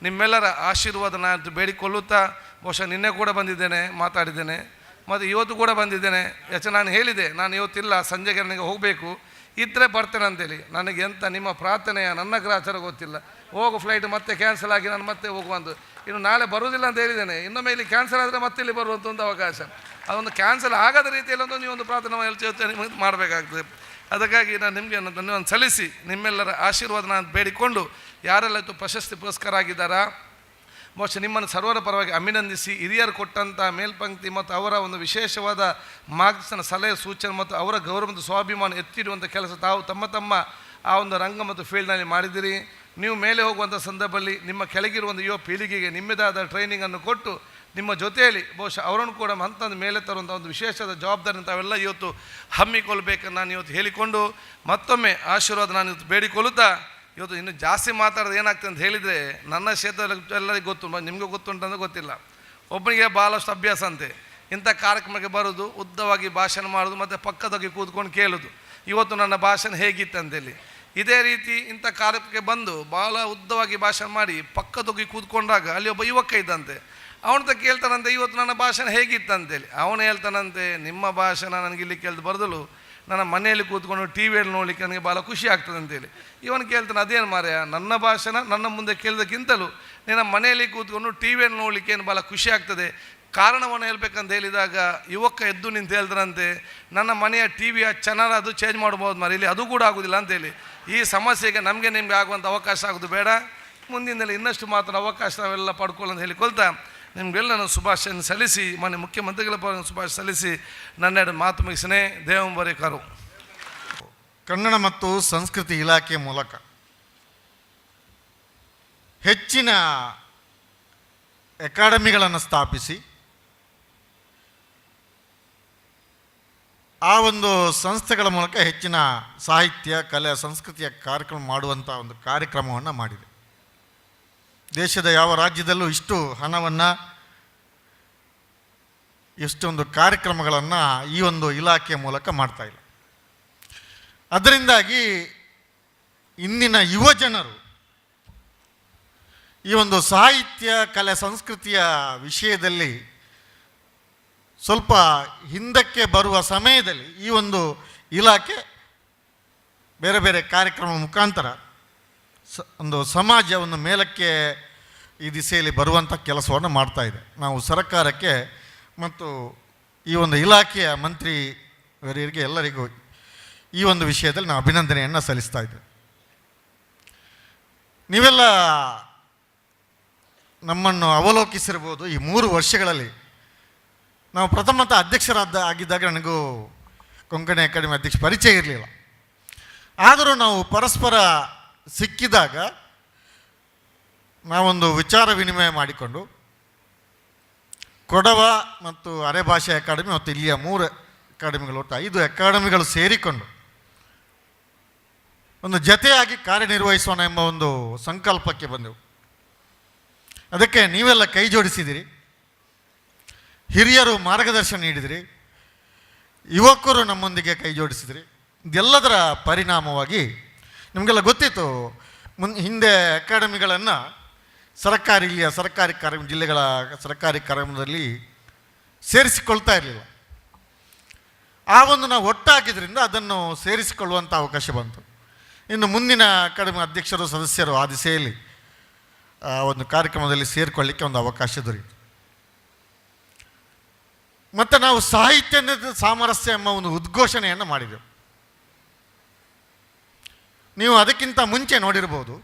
[SPEAKER 4] ನಿಮ್ಮೆಲ್ಲರ ಆಶೀರ್ವಾದ ನಾನು ಬೇಡಿಕೊಳ್ಳುತ್ತಾ, ಬಹುಶಃ ನಿನ್ನೆ ಕೂಡ ಬಂದಿದ್ದೇನೆ, ಮಾತಾಡಿದ್ದೇನೆ ಮತ್ತು ಇವತ್ತು ಕೂಡ ಬಂದಿದ್ದೇನೆ. ಯಾಕೆ ನಾನು ಹೇಳಿದೆ, ನಾನು ಇವತ್ತಿಲ್ಲ, ಸಂಜೆಗೆ ನನಗೆ ಹೋಗಬೇಕು, ಇದ್ದರೆ ಬರ್ತೇನೆ ಅಂತೇಳಿ. ನನಗೆ ಎಂಥ ನಿಮ್ಮ ಪ್ರಾರ್ಥನೆಯ ನನ್ನ ಗ್ರಹಚಾರ ಗೊತ್ತಿಲ್ಲ. ಹೋಗೋ ಫ್ಲೈಟ್ ಮತ್ತೆ ಕ್ಯಾನ್ಸಲ್ ಆಗಿ ನಾನು ಮತ್ತೆ ಹೋಗುವಂಥ, ಇನ್ನು ನಾಳೆ ಬರುವುದಿಲ್ಲ ಅಂತ ಹೇಳಿದ್ದೇನೆ. ಇನ್ನೊಮ್ಮೆ ಇಲ್ಲಿ ಕ್ಯಾನ್ಸಲ್ ಆದರೆ ಮತ್ತೆ ಇಲ್ಲಿ ಬರುವಂಥ ಒಂದು ಅವಕಾಶ, ಅದೊಂದು ಕ್ಯಾನ್ಸಲ್ ಆಗದ ರೀತಿಯಲ್ಲಿ ಒಂದು ನೀವೊಂದು ಪ್ರಾರ್ಥನೆ ಹೇಳ್ತೇವೆ ನಿಮಗೆ ಮಾಡಬೇಕಾಗ್ತದೆ. ಅದಕ್ಕಾಗಿ ನಾನು ನಿಮಗೆ ಧನ್ಯವಾದ ಸಲ್ಲಿಸಿ ನಿಮ್ಮೆಲ್ಲರ ಆಶೀರ್ವಾದ ನಾನು ಬೇಡಿಕೊಂಡು, ಯಾರೆಲ್ಲ ಇವತ್ತು ಪ್ರಶಸ್ತಿ ಪುರಸ್ಕಾರ ಆಗಿದ್ದಾರಾ ಬಹುಶಃ ನಿಮ್ಮನ್ನು ಸರ್ವರ ಪರವಾಗಿ ಅಭಿನಂದಿಸಿ, ಹಿರಿಯರು ಕೊಟ್ಟಂಥ ಮೇಲ್ಪಂಕ್ತಿ ಮತ್ತು ಅವರ ಒಂದು ವಿಶೇಷವಾದ ಮಾರ್ಗದರ್ಶನ, ಸಲಹೆ, ಸೂಚನೆ ಮತ್ತು ಅವರ ಗೌರವ ಮತ್ತು ಸ್ವಾಭಿಮಾನ ಎತ್ತಿಡುವಂಥ ಕೆಲಸ ತಾವು ತಮ್ಮ ತಮ್ಮ ಆ ಒಂದು ರಂಗ ಮತ್ತು ಫೀಲ್ಡ್ನಲ್ಲಿ ಮಾಡಿದ್ದೀರಿ. ನೀವು ಮೇಲೆ ಹೋಗುವಂಥ ಸಂದರ್ಭದಲ್ಲಿ ನಿಮ್ಮ ಕೆಳಗಿರುವಂಥ ಯುವ ಪೀಳಿಗೆಗೆ ನಿಮ್ಮದಾದ ಟ್ರೈನಿಂಗನ್ನು ಕೊಟ್ಟು ನಿಮ್ಮ ಜೊತೆಯಲ್ಲಿ ಬಹುಶಃ ಅವರನ್ನು ಕೂಡ ಹಂತದ ಮೇಲೆ ತರುವಂಥ ಒಂದು ವಿಶೇಷವಾದ ಜವಾಬ್ದಾರಿಯನ್ನು ತಾವೆಲ್ಲ ಇವತ್ತು ಹಮ್ಮಿಕೊಳ್ಬೇಕಂತ ನಾನು ಇವತ್ತು ಹೇಳಿಕೊಂಡು ಮತ್ತೊಮ್ಮೆ ಆಶೀರ್ವಾದ ನಾನು ಇವತ್ತು ಬೇಡಿಕೊಳ್ಳುತ್ತಾ, ಇವತ್ತು ಇನ್ನು ಜಾಸ್ತಿ ಮಾತಾಡೋದು ಏನಾಗ್ತದೆ ಅಂತ ಹೇಳಿದರೆ, ನನ್ನ ಕ್ಷೇತ್ರದಲ್ಲಿ ಎಲ್ಲರಿಗೂ ಗೊತ್ತು, ನಿಮಗೂ ಗೊತ್ತುಂಟಂದ್ರೆ ಗೊತ್ತಿಲ್ಲ, ಒಬ್ಬನಿಗೆ ಭಾಳಷ್ಟು ಅಭ್ಯಾಸ ಅಂತೆ ಇಂಥ ಕಾರ್ಯಕ್ರಮಕ್ಕೆ ಬರೋದು, ಉದ್ದವಾಗಿ ಭಾಷಣ ಮಾಡೋದು ಮತ್ತು ಪಕ್ಕದಾಗಿ ಕೂತ್ಕೊಂಡು ಕೇಳೋದು ಇವತ್ತು ನನ್ನ ಭಾಷಣ ಹೇಗಿತ್ತು ಅಂತೇಳಿ. ಇದೇ ರೀತಿ ಇಂಥ ಕಾರ್ಯಕ್ರಮಕ್ಕೆ ಬಂದು ಭಾಳ ಉದ್ದವಾಗಿ ಭಾಷಣ ಮಾಡಿ ಪಕ್ಕದೋಗಿ ಕೂತ್ಕೊಂಡಾಗ ಅಲ್ಲಿ ಒಬ್ಬ ಯುವಕ ಇದ್ದಂತೆ. ಅವನ ಹತ್ರ ಕೇಳ್ತಾನಂತೆ, ಇವತ್ತು ನನ್ನ ಭಾಷಣ ಹೇಗಿತ್ತು ಅಂತೇಳಿ. ಅವನು ಹೇಳ್ತಾನಂತೆ, ನಿಮ್ಮ ಭಾಷಣ ನನಗೆ ಇಲ್ಲಿ ಕೇಳ್ದು ಬರದಲು ನನ್ನ ಮನೆಯಲ್ಲಿ ಕೂತ್ಕೊಂಡು ಟಿ ವಿಯಲ್ಲಿ ನೋಡಲಿಕ್ಕೆ ನನಗೆ ಭಾಳ ಖುಷಿ ಆಗ್ತದೆ ಅಂತೇಳಿ. ಇವನು ಕೇಳ್ತಾನೆ, ಅದೇನು ಮಾರಾಯ, ನನ್ನ ಭಾಷಣ ನನ್ನ ಮುಂದೆ ಕೇಳೋದಕ್ಕಿಂತಲೂ ನಿನ್ನ ಮನೆಯಲ್ಲಿ ಕೂತ್ಕೊಂಡು ಟಿ ವಿಯಲ್ಲಿ ನೋಡಲಿಕ್ಕೆ ಏನು ಭಾಳ ಖುಷಿ ಆಗ್ತದೆ, ಕಾರಣವನ್ನು ಹೇಳ್ಬೇಕಂತ ಹೇಳಿದಾಗ ಯುವಕ ಎದ್ದು ನಿಂತು ಹೇಳ್ತಾರಂತೆ, ನನ್ನ ಮನೆಯ ಟಿ ವಿಯ ಚಾನಲ್ ಅದು ಚೇಂಜ್ ಮಾಡ್ಬೋದು ಮಾರಿ, ಇಲ್ಲಿ ಅದು ಕೂಡ ಆಗೋದಿಲ್ಲ ಅಂತೇಳಿ. ಈ ಸಮಸ್ಯೆಗೆ ನಮಗೆ ನಿಮಗೆ ಆಗುವಂಥ ಅವಕಾಶ ಆಗೋದು ಬೇಡ, ಮುಂದಿನ ಇನ್ನಷ್ಟು ಮಾತ್ರ ಅವಕಾಶ ನಾವೆಲ್ಲ ಪಡ್ಕೊಳ್ಳೋ ಅಂತ ಹೇಳಿಕೊಳ್ತಾ ನಿಮಗೆಲ್ಲ ನಾನು ಶುಭಾಶಯ ಸಲ್ಲಿಸಿ, ಮಾನ್ಯ ಮುಖ್ಯಮಂತ್ರಿಗಳ ಪರವಾಗಿ ಶುಭಾಶಯ ಸಲ್ಲಿಸಿ ನನ್ನೆರಡು ಮಾತು ಮುಗಿಸನೆ. ದೇವಂಬರೇಕರು.
[SPEAKER 5] ಕನ್ನಡ ಮತ್ತು ಸಂಸ್ಕೃತಿ ಇಲಾಖೆ ಮೂಲಕ ಹೆಚ್ಚಿನ ಅಕಾಡೆಮಿಗಳನ್ನು ಸ್ಥಾಪಿಸಿ ಆ ಒಂದು ಸಂಸ್ಥೆಗಳ ಮೂಲಕ ಹೆಚ್ಚಿನ ಸಾಹಿತ್ಯ, ಕಲೆ, ಸಂಸ್ಕೃತಿಯ ಕಾರ್ಯಕ್ರಮ ಮಾಡುವಂಥ ಒಂದು ಕಾರ್ಯಕ್ರಮವನ್ನು ಮಾಡಿದೆ. ದೇಶದ ಯಾವ ರಾಜ್ಯದಲ್ಲೂ ಇಷ್ಟು ಹಣವನ್ನು, ಇಷ್ಟೊಂದು ಕಾರ್ಯಕ್ರಮಗಳನ್ನು ಈ ಒಂದು ಇಲಾಖೆಯ ಮೂಲಕ ಮಾಡ್ತಾಯಿಲ್ಲ. ಅದರಿಂದಾಗಿ ಇಂದಿನ ಯುವ ಜನರು ಈ ಒಂದು ಸಾಹಿತ್ಯ, ಕಲೆ, ಸಂಸ್ಕೃತಿಯ ವಿಷಯದಲ್ಲಿ ಸ್ವಲ್ಪ ಹಿಂದಕ್ಕೆ ಬರುವ ಸಮಯದಲ್ಲಿ ಈ ಒಂದು ಇಲಾಖೆ ಬೇರೆ ಬೇರೆ ಕಾರ್ಯಕ್ರಮ ಮುಖಾಂತರ ಒಂದು ಸಮಾಜವನ್ನು ಮೇಲಕ್ಕೆ ಈ ದಿಸೆಯಲ್ಲಿ ಬರುವಂಥ ಕೆಲಸವನ್ನು ಮಾಡ್ತಾ ಇದೆ. ನಾವು ಸರ್ಕಾರಕ್ಕೆ ಮತ್ತು ಈ ಒಂದು ಇಲಾಖೆಯ ಮಂತ್ರಿ ವರಿಗೆ ಎಲ್ಲರಿಗೂ ಈ ಒಂದು ವಿಷಯದಲ್ಲಿ ನಾವು ಅಭಿನಂದನೆಯನ್ನು ಸಲ್ಲಿಸ್ತಾ ಇದ್ದೇವೆ. ನೀವೆಲ್ಲ ನಮ್ಮನ್ನು ಅವಲೋಕಿಸಿರ್ಬೋದು. ಈ 3 ವರ್ಷಗಳಲ್ಲಿ ನಾವು ಪ್ರಥಮತಃ ಅಧ್ಯಕ್ಷರಾದ ಆಗಿದ್ದಾಗ ನನಗೂ ಕೊಂಕಣಿ ಅಕಾಡೆಮಿ ಅಧ್ಯಕ್ಷ ಪರಿಚಯ ಇರಲಿಲ್ಲ. ಆದರೂ ನಾವು ಪರಸ್ಪರ ಸಿಕ್ಕಿದಾಗ ನಾವೊಂದು ವಿಚಾರ ವಿನಿಮಯ ಮಾಡಿಕೊಂಡು ಕೊಡವ ಮತ್ತು ಅರೆಭಾಷೆ ಅಕಾಡೆಮಿ ಮತ್ತು ಇಲ್ಲಿಯ 3 ಅಕಾಡೆಮಿಗಳು, ಒಟ್ಟು 5 ಅಕಾಡೆಮಿಗಳು ಸೇರಿಕೊಂಡು ಒಂದು ಜತೆಯಾಗಿ ಕಾರ್ಯನಿರ್ವಹಿಸೋಣ ಎಂಬ ಒಂದು ಸಂಕಲ್ಪಕ್ಕೆ ಬಂದೆವು. ಅದಕ್ಕೆ ನೀವೆಲ್ಲ ಕೈ ಜೋಡಿಸಿದಿರಿ, ಹಿರಿಯರು ಮಾರ್ಗದರ್ಶನ ನೀಡಿದಿರಿ, ಯುವಕರು ನಮ್ಮೊಂದಿಗೆ ಕೈ ಜೋಡಿಸಿದಿರಿ. ಇದೆಲ್ಲದರ ಪರಿಣಾಮವಾಗಿ ನಿಮಗೆಲ್ಲ ಗೊತ್ತಿತ್ತು, ಹಿಂದೆ ಅಕಾಡೆಮಿಗಳನ್ನು ಸರ್ಕಾರಿ ಇಲ್ಲಿಯ ಸರ್ಕಾರಿ ಕಾರ್ಯ ಜಿಲ್ಲೆಗಳ ಸರ್ಕಾರಿ ಕಾರ್ಯಕ್ರಮದಲ್ಲಿ ಸೇರಿಸಿಕೊಳ್ತಾ ಇರಲಿಲ್ಲ. ಆ ಒಂದು ನಾವು ಒಟ್ಟಾಗಿದ್ದರಿಂದ ಅದನ್ನು ಸೇರಿಸಿಕೊಳ್ಳುವಂಥ ಅವಕಾಶ ಬಂತು. ಇನ್ನು ಮುಂದಿನ ಅಕಾಡೆಮಿ ಅಧ್ಯಕ್ಷರು, ಸದಸ್ಯರು ಆ ದಿಸೆಯಲ್ಲಿ ಆ ಒಂದು ಕಾರ್ಯಕ್ರಮದಲ್ಲಿ ಸೇರಿಕೊಳ್ಳಿಕ್ಕೆ ಒಂದು ಅವಕಾಶ ದೊರೆಯಿತು. ಮತ್ತು ನಾವು ಸಾಹಿತ್ಯ ಸಾಮರಸ್ಯ ಎಂಬ ಒಂದು ಉದ್ಘೋಷಣೆಯನ್ನು ಮಾಡಿದೆವು. ನೀವು ಅದಕ್ಕಿಂತ ಮುಂಚೆ ನೋಡಿರ್ಬೋದು,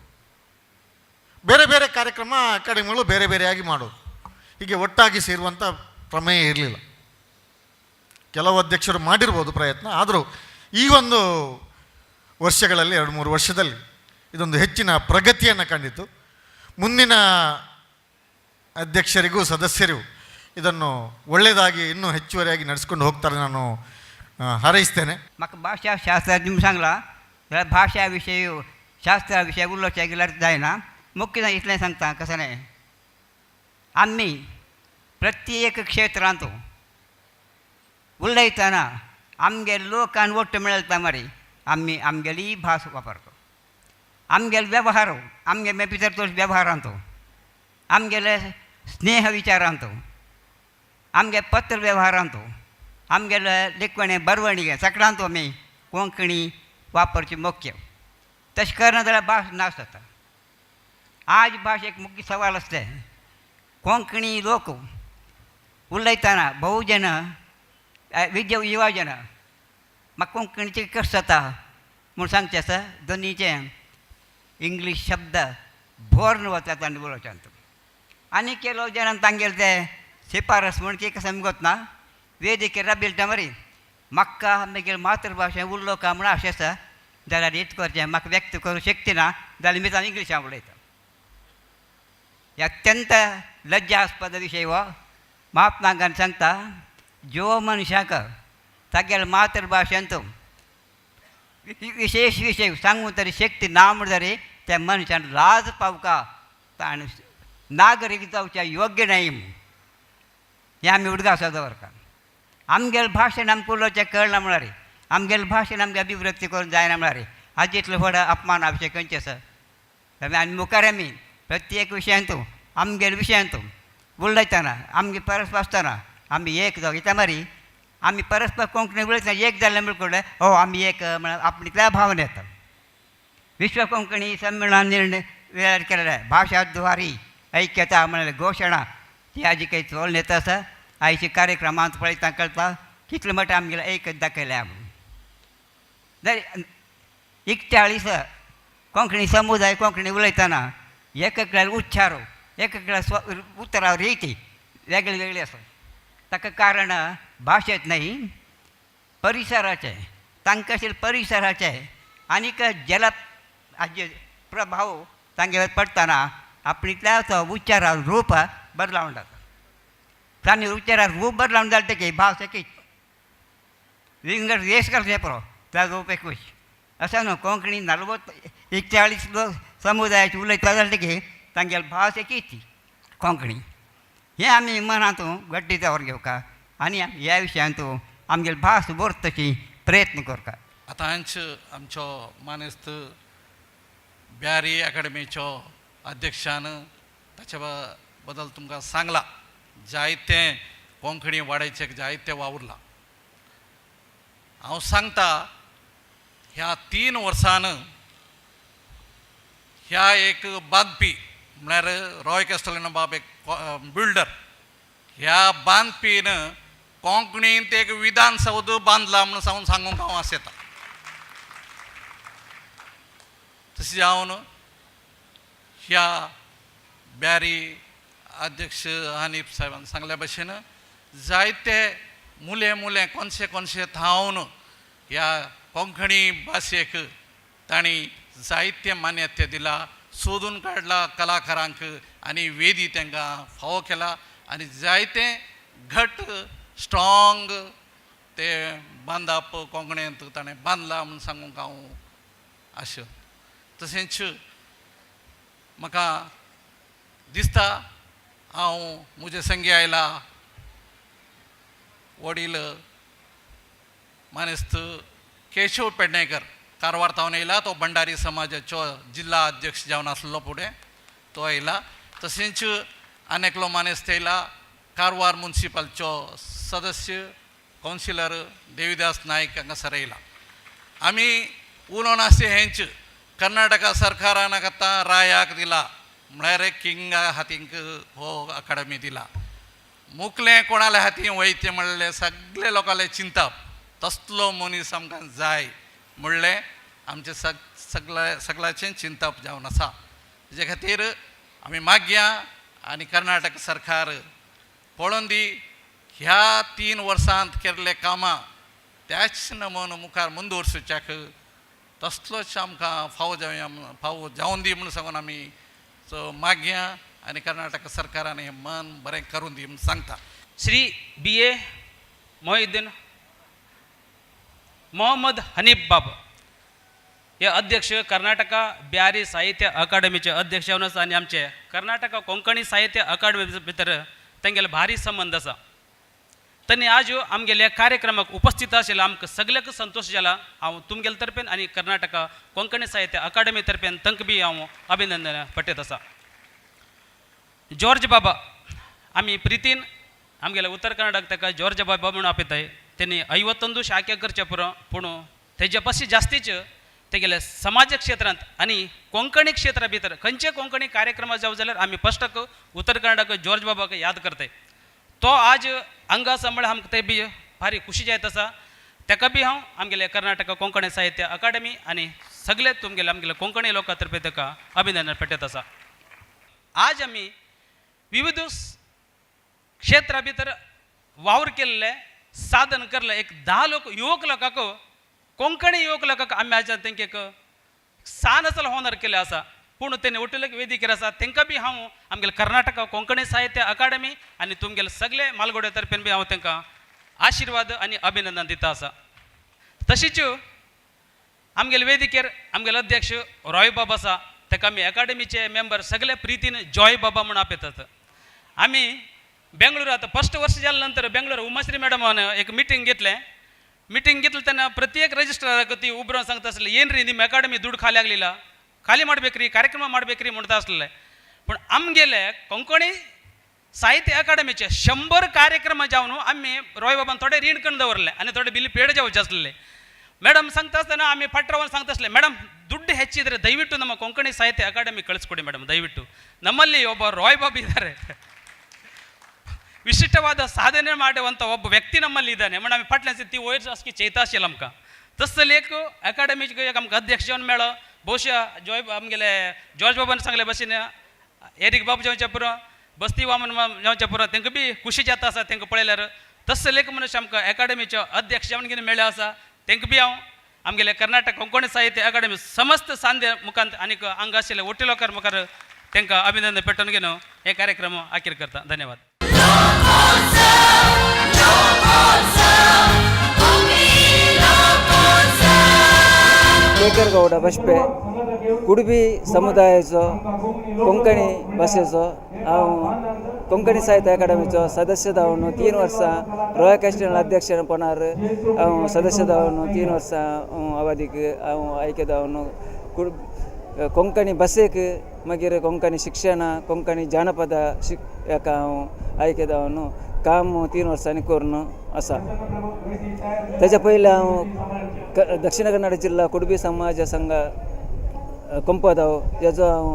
[SPEAKER 5] ಬೇರೆ ಬೇರೆ ಕಾರ್ಯಕ್ರಮ ಅಕಾಡೆಮಿಗಳು ಬೇರೆ ಬೇರೆಯಾಗಿ ಮಾಡೋದು, ಹೀಗೆ ಒಟ್ಟಾಗಿ ಸೇರುವಂಥ ಪ್ರಮೇಯ ಇರಲಿಲ್ಲ. ಕೆಲವು ಅಧ್ಯಕ್ಷರು ಮಾಡಿರ್ಬೋದು ಪ್ರಯತ್ನ, ಆದರೂ ಈ ಒಂದು ವರ್ಷಗಳಲ್ಲಿ 2-3 ವರ್ಷದಲ್ಲಿ ಇದೊಂದು ಹೆಚ್ಚಿನ ಪ್ರಗತಿಯನ್ನು ಕಂಡಿತು. ಮುಂದಿನ ಅಧ್ಯಕ್ಷರಿಗೂ ಸದಸ್ಯರಿಗೂ ಇದನ್ನು ಒಳ್ಳೆಯದಾಗಿ ಇನ್ನೂ ಹೆಚ್ಚುವರಿಯಾಗಿ ನಡೆಸ್ಕೊಂಡು ಹೋಗ್ತಾರೆ ನಾನು ಹಾರೈಸ್ತೇನೆ.
[SPEAKER 6] म्हाका भाशा शास्त्र तुमी सांगलां जाल्यार भाशा विशय शास्त्रा विशय उलोवचें गेल्यार जायना. मुख्य इतलें सांगता, कशें न्हय, आमी प्रत्येक क्षेत्रांत उलयतना आमगे लोकान ಒಟ್ಟು मेळटा मरे आमी आमगेली भास वापरता. आमगेले व्यवहार आमगे भितर तो व्यवहारांत, आमगेले स्नेह विचारांत, आमगे पत्र व्यवहारांत, आमगेले लिखवणे बरवणीगे सगळ्यांत आमी कोंकणी वापरची मुख्य. तशें करना जाल्यार भास नाश जाता. आज भास एक मुख्य सवाल आसता. कोंकणी लोक उलयतना बहुजन विद्या युवाजन म्हाका कोंकणीचें कशें जाता म्हूण सांगचें आसा. दोनीचे इंग्लीश शब्द भोर्न वतात आनी उलोवच्यांत आनी ಕೆಲವು ಜನ तांगेले ते शिफारस म्हण की समजत ना वेदिके रबिलता मरी म्हाका मागीर मातृभाशे उलोवका म्हण अशें आसा जाल्यार हेच करचें म्हाका व्यक्त करूं शक्ती ना जाल्यार मी इंग्लिशान उलयता. हे अत्यंत लज्जास्पद विशय हो. महात्मा गांधी सांगता, ज्यो मनशाक तागेले मातृभाशेंत विशेष विशय सांगूं तरी शक्ती ना म्हण तरी त्या मनशान लाज पावका, ताणें नागरीक जावच्या योग्य न्हय. हें आमी उडगास दवरता. आमगेले भाशेन आमकां उलोवचें कळना म्हळ्यार आमगेले भाशेन आमगे अभिव्यक्ती करूंक जायना म्हळ्यार हाजे इतलो व्हड अपमान विशय खंयचे आसा. आनी मुखार आमी प्रत्येक विशयांत आमगेले विशयांत उलयतना आमगे परस्पर आसतना आमी एक जावं इतल्या मारी आमी परस्पर कोंकणी उलयतना एक जालें म्हणल्यार हो आमी एक म्हळ्यार आपणितल्या भावना येता. विश्व कोंकणी संमेलन निर्णय वेळार केलेले भाशाद्वारी ऐक्यता म्हळ्यार घोशणा ती आजी काही चोल येता आसा. आयच्या कार्यक्रमांत पळयता कळटा कितले मट आमगेले एक दाखयल्या म्हणून. 41 कोंकणी समुदाय कोंकणी उलयतना एक एकल्यार उच्चार एक एकल्या स्व उतरां रिती वेगळी वेगळी आसा. ताका कारण भाशेंत न्हय, परिसराचें, तांकां आशिल्लें परिसराचें आनीक जल हाजे प्रभाव तांगेर पडटना आपणितल्या तो उच्चारा रूप बदलावन जाता. तांणी उच्चारा रूप बदलावन जालें तकी भास एकच विंगड रेस करचें पुरो त्या रूप एकूच अशें न्हू. कोंकणी 40 41 लोक समुदायाचे उलयता जालें तकी तांगेली भास एकच कोंकणी. हें आमी मनांत गड्डी दवर घेवका आनी ह्या विशयांत आमगेली भास उरतशी प्रयत्न करता.
[SPEAKER 4] आतांच आमचो मानेस्त
[SPEAKER 7] ब्यारी अकॅडमीचो अध्यक्षान ताचे बद्दल तुमकां सांगलां. जायतें कोंकणी वाडयचें जायतें वावुरलां. हांव सांगता ह्या 3 वर्सान ह्या एक बांदपी म्हळ्यार रॉय कॅस्टलिनो बाब एक बिल्डर, ह्या बांदपीन कोंकणींत एक विधानसौध बांदला म्हणून सांगून सांगूंक हांव आशेता. तशें जावन ह्या ब्यारी अध्यक्ष हनीफ साहेबान सांगल्या भशेन जायते मुले मुले कोनशे कोनशे थावन ह्या कोंकणी भाशेक तांणी जायते मान्यते दिला, सोदून काडला कलाकारांक आनी वेदी तांकां फावो केला आनी जायते घट स्ट्रॉंग ते बांदप कोंकणींत ताणें बांदला म्हूण सांगूंक हांव आशा. तशेंच म्हाका दिसता हांव म्हजे संगी आयला वडील मानेस्त केशव पेडणेकर कारवार थावन येयला, तो भंडारी समाजाचो जिल्ला अध्यक्ष जावन आसलो फुडें तो येयला. तशेंच आनी एकलो मानेस्त येयला कारवार मुन्सिपालचो सदस्य कावन्सिलर देविदास नायक हांगासर येयला. आमी उलोवन आसता हेंच कर्नाटका सरकारान आतां रायाक दिला म्हळ्यार किंगा हातींक हो अकाडमी दिला. मुकलें कोणाल्या हातीं वयतें म्हणलें सगळे लोकांले चिंतप, तसलो मनीस आमकां जाय म्हणलें आमचें सगळे सगळ्याचें चिंतप जावन आसा. तेजे खातीर आमी मागया आनी कर्नाटक सरकार पळोवन दी ह्या 3 वर्सांत केल्ले कामां त्याच नमून मुखार मुंदवर्सुच्याक तसलोच आमकां फावो जावया फावो जावन दी म्हणून सांगून आमी सो मागया आनी कर्नाटक सरकारान हें मन बरें करून दी म्हणून सांगता.
[SPEAKER 8] श्री बी.ए. मोहिद्दीन मोहम्मद हनीफ बाब हे अध्यक्ष कर्नाटका ब्यारी साहित्य अकादमीचे अध्यक्ष जावन आसा आनी आमचे कर्नाटका कोंकणी साहित्य अकादमी भितर तेंगेले भारी संबंद आसा. तांणी आज आमगेल्या कार्यक्रमाक उपस्थित आशिल्ले आमकां सगळ्याक संतोश जाला. हांव तुमगेले तर्फेन आनी कर्नाटका कोंकणी साहित्य अकादमी तर्फेन तांकां बी हांव अभिनंदन पठयत आसा. जॉर्ज बाबा आमी प्रितीन आमगेले उत्तर कर्नाटक ताका जॉर्ज बाबा म्हणून आपयताय. तेणी 51 शाखे करचे पुरो, पूण तेजे पशी जास्तीच तेगेले समाज क्षेत्रांत आनी कोंकणी क्षेत्रा भितर खंयचे कोंकणी कार्यक्रम जावं जाल्यार आमी फस्टाक उत्तर कर्नाटक जॉर्ज बाबाक याद करताय. तो आज हांगा आसा म्हळ्यार आमकां ते बी भारी खुशी जायत आसा. ताका बी हांव आमगेले कर्नाटक कोंकणी साहित्य अकादमी आनी सगळे तुमगेले आमगेले कोंकणी लोकां तर्फे ताका अभिनंदन पेटयत आसा. आज आमी विविध क्षेत्रा भितर वावर केल्ले साधन करले एक 10 लोक युवक लोकांक कोंकणी युवक लोकांक आमी आज तेंके एक सान आसलो होनर केल्ले आसा, पूण तेणी वटेलेक वेदिकेर आसा तेंकां बी हांव आमगेले कर्नाटक कोंकणी साहित्य अकादमी आनी तुमगेले सगळे मालगोडे तर्फेन बी हांव तेंकां आशिर्वाद आनी अभिनंदन दिता आसा. तशीच आमगेले वेदिकेर आमगेले अध्यक्ष रॉय बाब आसा, ताका आमी अकादमीचे मेंबर सगळे प्रितीन जॉय बाबा म्हूण आपयतात. आमी बेंगळुरू आतां फस्ट वर्स जाले नंतर बेंगळूर उमाश्री मॅडमान एक मिटींग घेतलें. मिटींग घेतलं तेन्ना प्रत्येक रजिस्ट्राराक ती उबरून सांगता आसले ಏನ್ರಿ ನಿಮ್ಮ ಅಕಾಡೆಮಿ ದುಡ್ಡು ಖಾಲಿ ಆಗಲಿಲ್ಲ, ಖಾಲಿ ಮಾಡ್ಬೇಕ್ರಿ, ಕಾರ್ಯಕ್ರಮ ಮಾಡ್ಬೇಕ್ರಿ म्हणता आसले. पूण आमगेले कोंकणी साहित्य अकादमीचे 100 कार्यक्रम जावन आमी रॉय बाबान थोडे रीण करून दवरले आनी थोडे बिल पेड जावचे आसले. ಮೇಡಮ್ सांगता आसतना आमी फाटरावन सांगता आसले, ಮೇಡಮ್ ದುಡ್ಡು ಹೆಚ್ಚಿದರೆ ದಯವಿಟ್ಟು ನಮ್ಮ ಕೊಂಕಣಿ ಸಾಹಿತ್ಯ ಅಕಾಡೆಮಿ ಕಳಿಸ್ಕೊಡಿ ಮೇಡಮ್, ದಯವಿಟ್ಟು. ನಮ್ಮಲ್ಲಿ ಒಬ್ಬ ರಾಯ್ ಬಾಬು ಇದ್ದಾರೆ, ವಿಶಿಷ್ಟವಾದ ಸಾಧನೆ ಮಾಡುವಂಥ ಒಬ್ಬ ವ್ಯಕ್ತಿ ನಮ್ಮಲ್ಲಿ ಇದ್ದಾನೆ. म्हण आमी फाटल्यान ती वयर सारकी चेता आशिल्ली आमकां. तसले एक अकादमीचे एक आमकां अध्यक्ष जावन मेळ्ळो. ಬಹುಶಃ जॉय आमगेले जॉर्ज बाबान सांगले भशेन एरीक बाब जावचे पुरो, बस्ती वामन जावचे पुरो, तांकां बी खुशी जाता आसा तांकां पळयल्यार. तसले एक मनुष्य आमकां अकादमीचो अध्यक्ष जावन कितें मेळ्ळो आसा, तांकां बी हांव आमगेले कर्नाटक कोंकणी साहित्य अकादमी समस्त सांदे मुखांत आनीक हांगा आशिल्ले वट्टी लोकां मुखार तांकां अभिनंदन पेटोवन घेवन हे कार्यक्रम अखेर करता. धन्यवाद.
[SPEAKER 9] शेखर गौडा बशपे कुडबी समुदायाचो कोंकणी भाशेचो हांव कोंकणी साहित्य अकादमीचो सदस्य जावन 3 वर्सां रॉय कॅस्टल अध्यक्षपणार हांव सदस्य जावन 3 वर्सां अवधीक हांव आयके जावन कोंकणी भाशेक मागीर कोंकणी शिक्षण कोंकणी जानपद हेका हांव आयके जावन काम 3 वर्सांनी करून आसा. तेज्या पयलीं हांव दक्षिण कन्नड जिल्ला कुडबी समाज संघ कोंपदाव तेजो हांव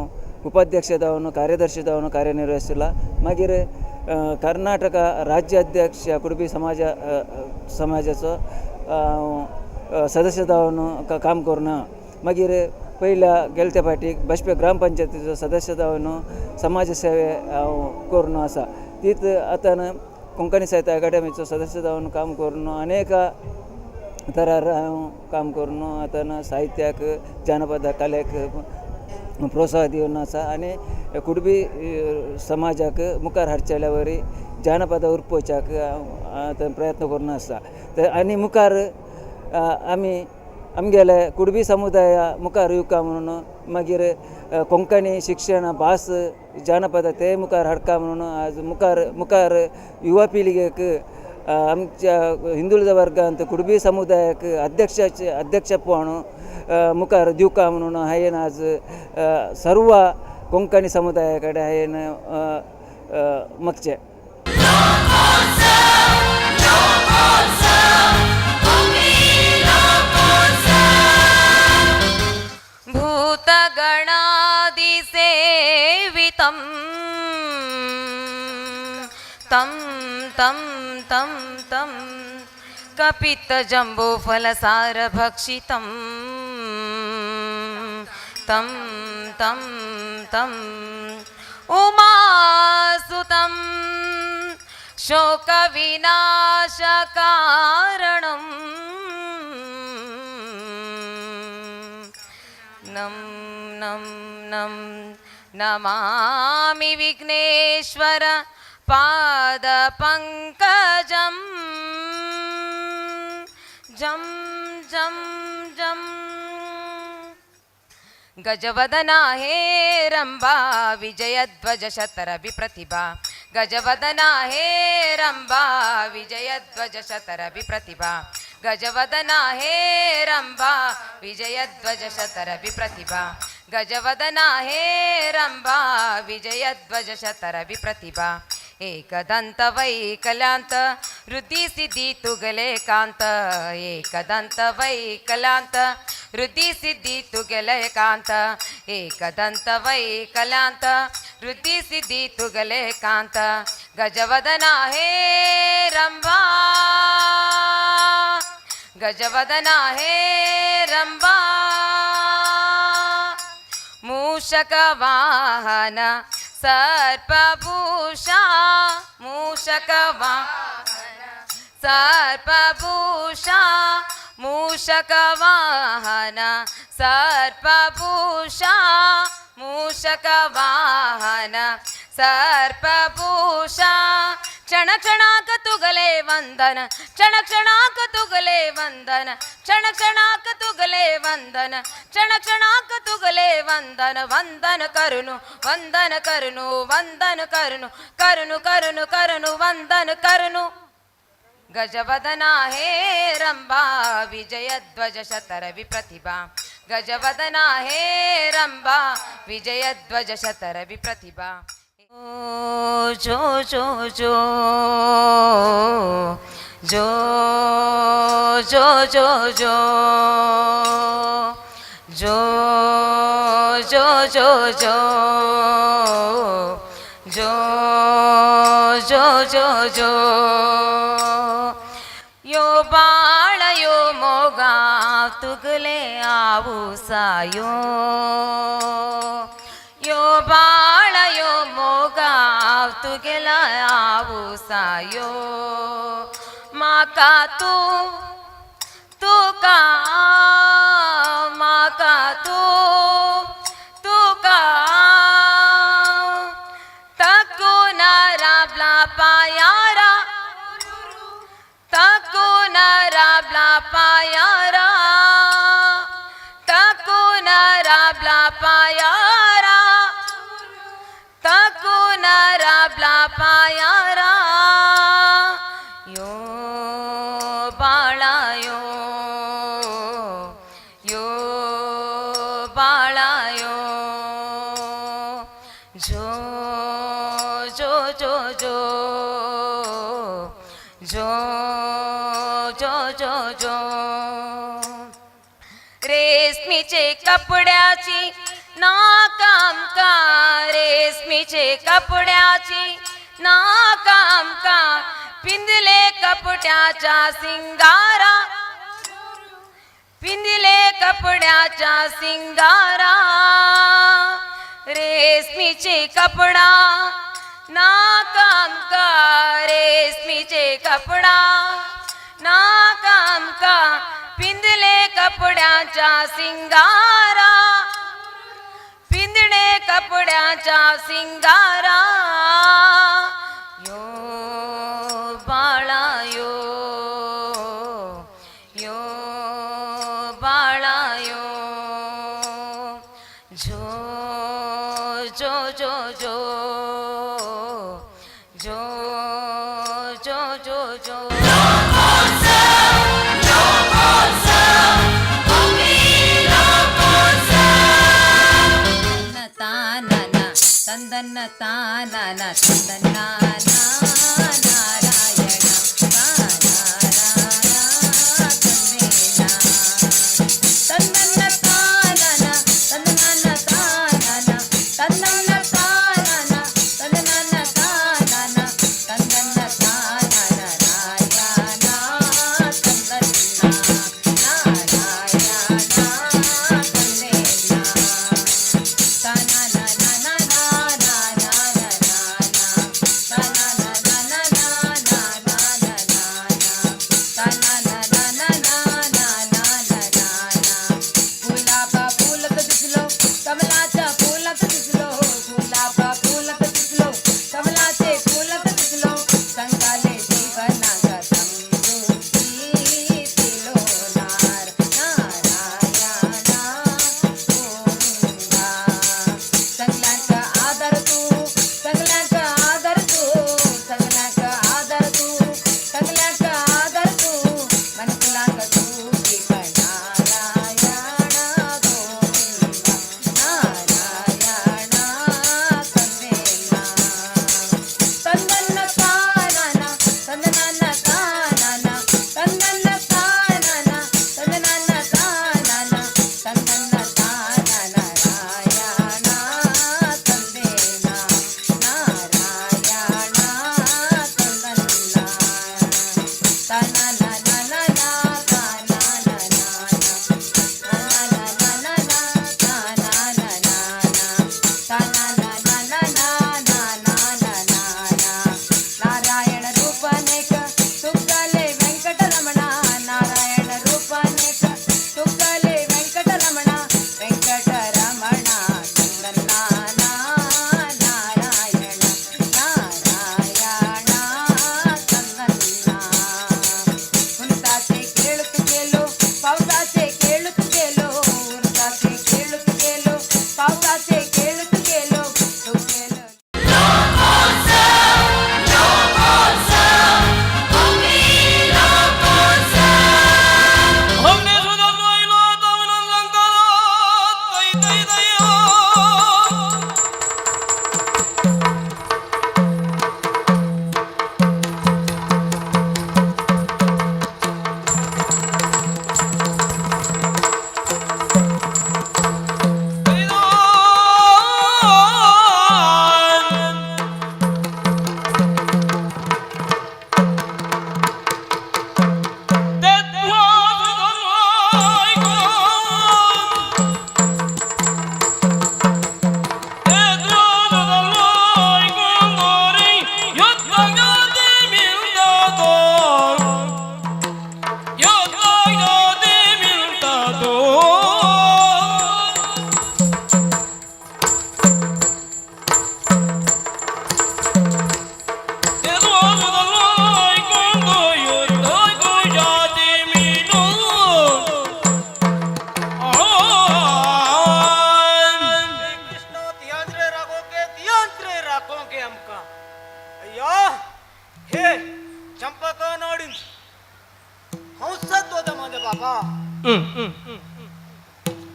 [SPEAKER 9] उपाध्यक्ष जावन कार्यदर्शी जावन कार्यनिर्वहिसला. मागीर कर्नाटक राज्य अध्यक्ष कुडबी समाजाचो हांव सदस्य जावन काम करून मागीर पयल्या गेले त्या फावटी बाशपे ग्राम पंचायतीचो सदस्य जावन समाज सेवे हांव करून आसा. तीच आतां कोंकणी साहित्य अकादमीचो सदस्य जावन काम करून अनेक तरार हांव काम करून आतां साहित्याक जानपद कलेक प्रोत्साहन दिवन आसा आनी कुडबी समाजाक मुखार हाडचेल्या वरी जानपद उरपोवच्याक हांव आतां प्रयत्न करून आसा. आनी मुखार आमी आमगेले कुडबी समुदाया मुखार येवका म्हणून मागीर कोंकणी शिक्षण भास जानपद ते मुखार हाडका म्हणून आज मुखार मुखार युवा पिळगेक आमच्या हिंदुळದ वर्गांत कुडबी समुदायाक अध्यक्षाचे अध्यक्षपण मुखार दिवका म्हणून हांवें आज सर्व कोंकणी समुदाया कडेन हांवें मागचें.
[SPEAKER 10] भूतगणादिसेवितं तं तं तं तं कपित्तजम्बूफलसारभक्षितं तं तं तं उमासुतं शोकविनाशकारणं नं नं नं नमामि विघ्नेश्वर पादपङ्कजं जं जं जं. गजवदना हे रंबा विजयध्वज शतरवि प्रतिभा. गजवदना हे रंबा विजयध्वज शतरवि प्रतिभा. गजवदना हे रंबा विजयध्वज शतरवि प्रतिभा. गजवदना हे रंबा विजयध्वज शतरवि प्रतिभा. एकदंत वैकलांत वृद्धि सिद्धी तुगले कांत. एकदंत वैकलांत वृद्धि सिद्धी तुगले कांत. एकदंत वैकलांत वृद्धि सिद्धी तुगले कांत. गजवदना हे रंबा गजवदना हे रंबा. मूषक वाहन सर्पभूषा मूषक वाहन सर्पभूषा मूषक वाहन सर्पभूषा मूषक वाहन सर्पभूषा. क्षण क्षणाक तुगले वंदन क्षण क्षणाक तुगले वंदन क्षण क्षणाक तुगले वंदन क्षण क्षणाक तुगले वंदन. वंदन करुनु वंदन करुनु वंदन करुनु करुनु करुनु करुनु वंदन करुनु. गजवदना हे रंबा विजयध्वज शतरवि प्रतिभा. गजवदना हे रंबा विजयध्वज शतरवि प्रतिभा. जो जो जो जो जो जो जो जो जो जो जो जो जो जो जो. यो बाळ यो मोगा तुगले आवुसायो. यो बाळ यो मोगा तुगेला आवुसायो. माका तू तुका माका तू तुका तकू नराबला पायारा तकू नराबला पायारा तकू नराबला पायारा तकू नराबला पायारा. यो बाळा यो रेशमीचे कपड्याची नाकामका रेशमीचे कपड्याची नाकामका पिंजले कपड्याच्या सिंगारा पिंजले कपड्याच्या सिंगारा रेशमीचे कपडा नाकामका रेशमीचे कपडा नाकामका पिंजले कपड्याच्या सिंगारा पिंजणे कपड्याच्या सिंगारा यो बाळा यो यो बाळा यो जो जो जो जो जो जो जो जो
[SPEAKER 11] ತಂದನ್ನ ತಾನನ ತಂದನ್ನ ನಾರಾಯಣ ತಂದನ್ನ ತಾನನ ತಂದನ್ನ ತಾನನ ತಂದನ್ನ ತಾನನ ತಂದನ್ನ ತಾನನ ತಂದನ್ನ ತಾನನ ರಾಯಣ ತಂದನ್ನ ನಾರಾಯಣ ತಂದೇನ गुलाबा फुलात दिसलो कमलाच्या फुलात दिसलो गुलाबा फुलात दिसलो कमलाचे फुलात दिसलो संकाले जीवनाचा समजुती तिलोनार नारायणा गोविंदा सगळ्यांका आदर तू सगळ्यांका आदर तू सगळ्यांका आदर तू सगळ्यांका आदर तू मनकुलांक तू नारायण गोविंदा नारायण तन्नेना तंदन्न तानना तंदनन तानना तंदन्न तानना तंदनन तानना तंदन्न तानना रायण तंदेना नारायण तंदन्ना तननननना तनननना तननननना तनननना नारायण रूपानेक तुकाले वेंकटरमण नारायण रूपानेक तुकाले वेंकटरमण वेंकटरमण तंदन्ना नारायण नारायण तंदन्ना उंचाचे ಕೇಳುತ್ತ गेलो पावसाचे ಕೇಳುತ್ತ गेलो उंचाचे ಕೇಳುತ್ತ गेलो पावसाचे ಕೇಳುತ್ತ गेलो तू गेलो.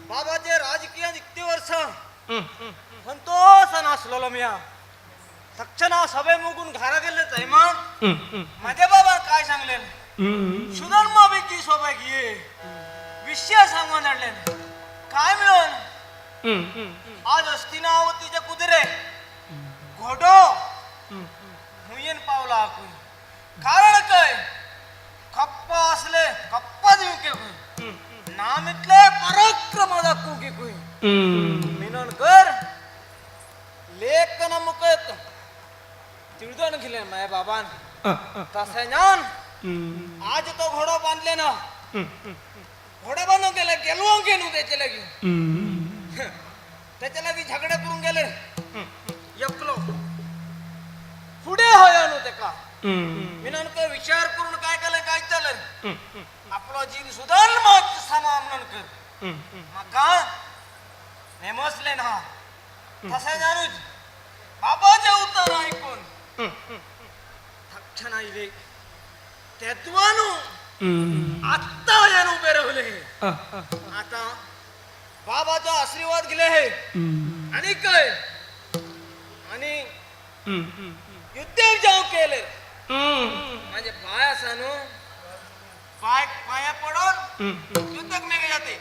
[SPEAKER 12] बाबाचे राजकीय इतकी वर्षां संतोषान आसलेलो मिया तक्षणा सभे मुगून घरा गेल्ले थंय माझ्या बाबान काय सांगलें सुधर्मा बेगी सोबा गिये विषय सांगून हाडलें. काय मिळून आज हस्तिनावतीचे कुदरे घोडो हुयेन पावला कुय कारण काय कप्पा असले कप्पा दिवके कुय नाम इतले पराक्रम दाखवू की कुय मिनोनकर लेखन मुकत तिळदण घेले माझ्या बाबान तसे ज्ञान आज तो घोडो बांधले ना घोडे बांधून गेले गेलो गेलो त्याच्या लागी त्याच्या लागी झगडे करून गेले एकलो पुढे होय नु तेका मिनोनकर विचार करून काय केलं काय चाललं आपलो जीव सुधार मग समा म्हणून मका नेमसले ना तसे जाणूच बाबाचे उत्तर ऐकून तक्षण आईले तेत्वानू आत्ता यान उभे राहिले आता बाबाचा आशीर्वाद गेले हे आणि काय आणि युद्ध जाऊ केले माझे पाय असा नो पाय पाया पडून युद्धक मेघ जाते.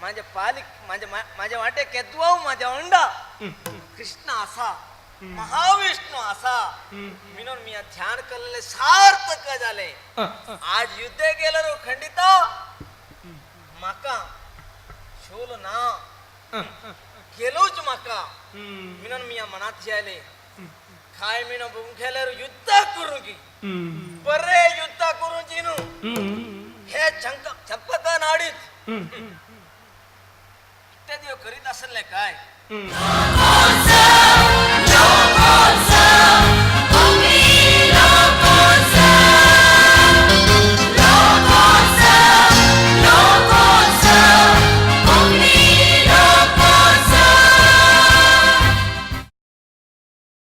[SPEAKER 12] माझे पालिक माझे माझ्या वाटे केद्वाव माझ्या अंडा कृष्ण असा महाविष्णू आसा म्हणून मी ध्यान केलेले सार्थक जाले. आज युद्ध केलं खंडित माका शोल ना केलोच माका म्हणून मी मनात आले काय मी बुंखेल्यावर युद्ध करू की बरे युद्ध करू जिनू हे चंक चंपक नाडीत इत्यादी करीत असले काय.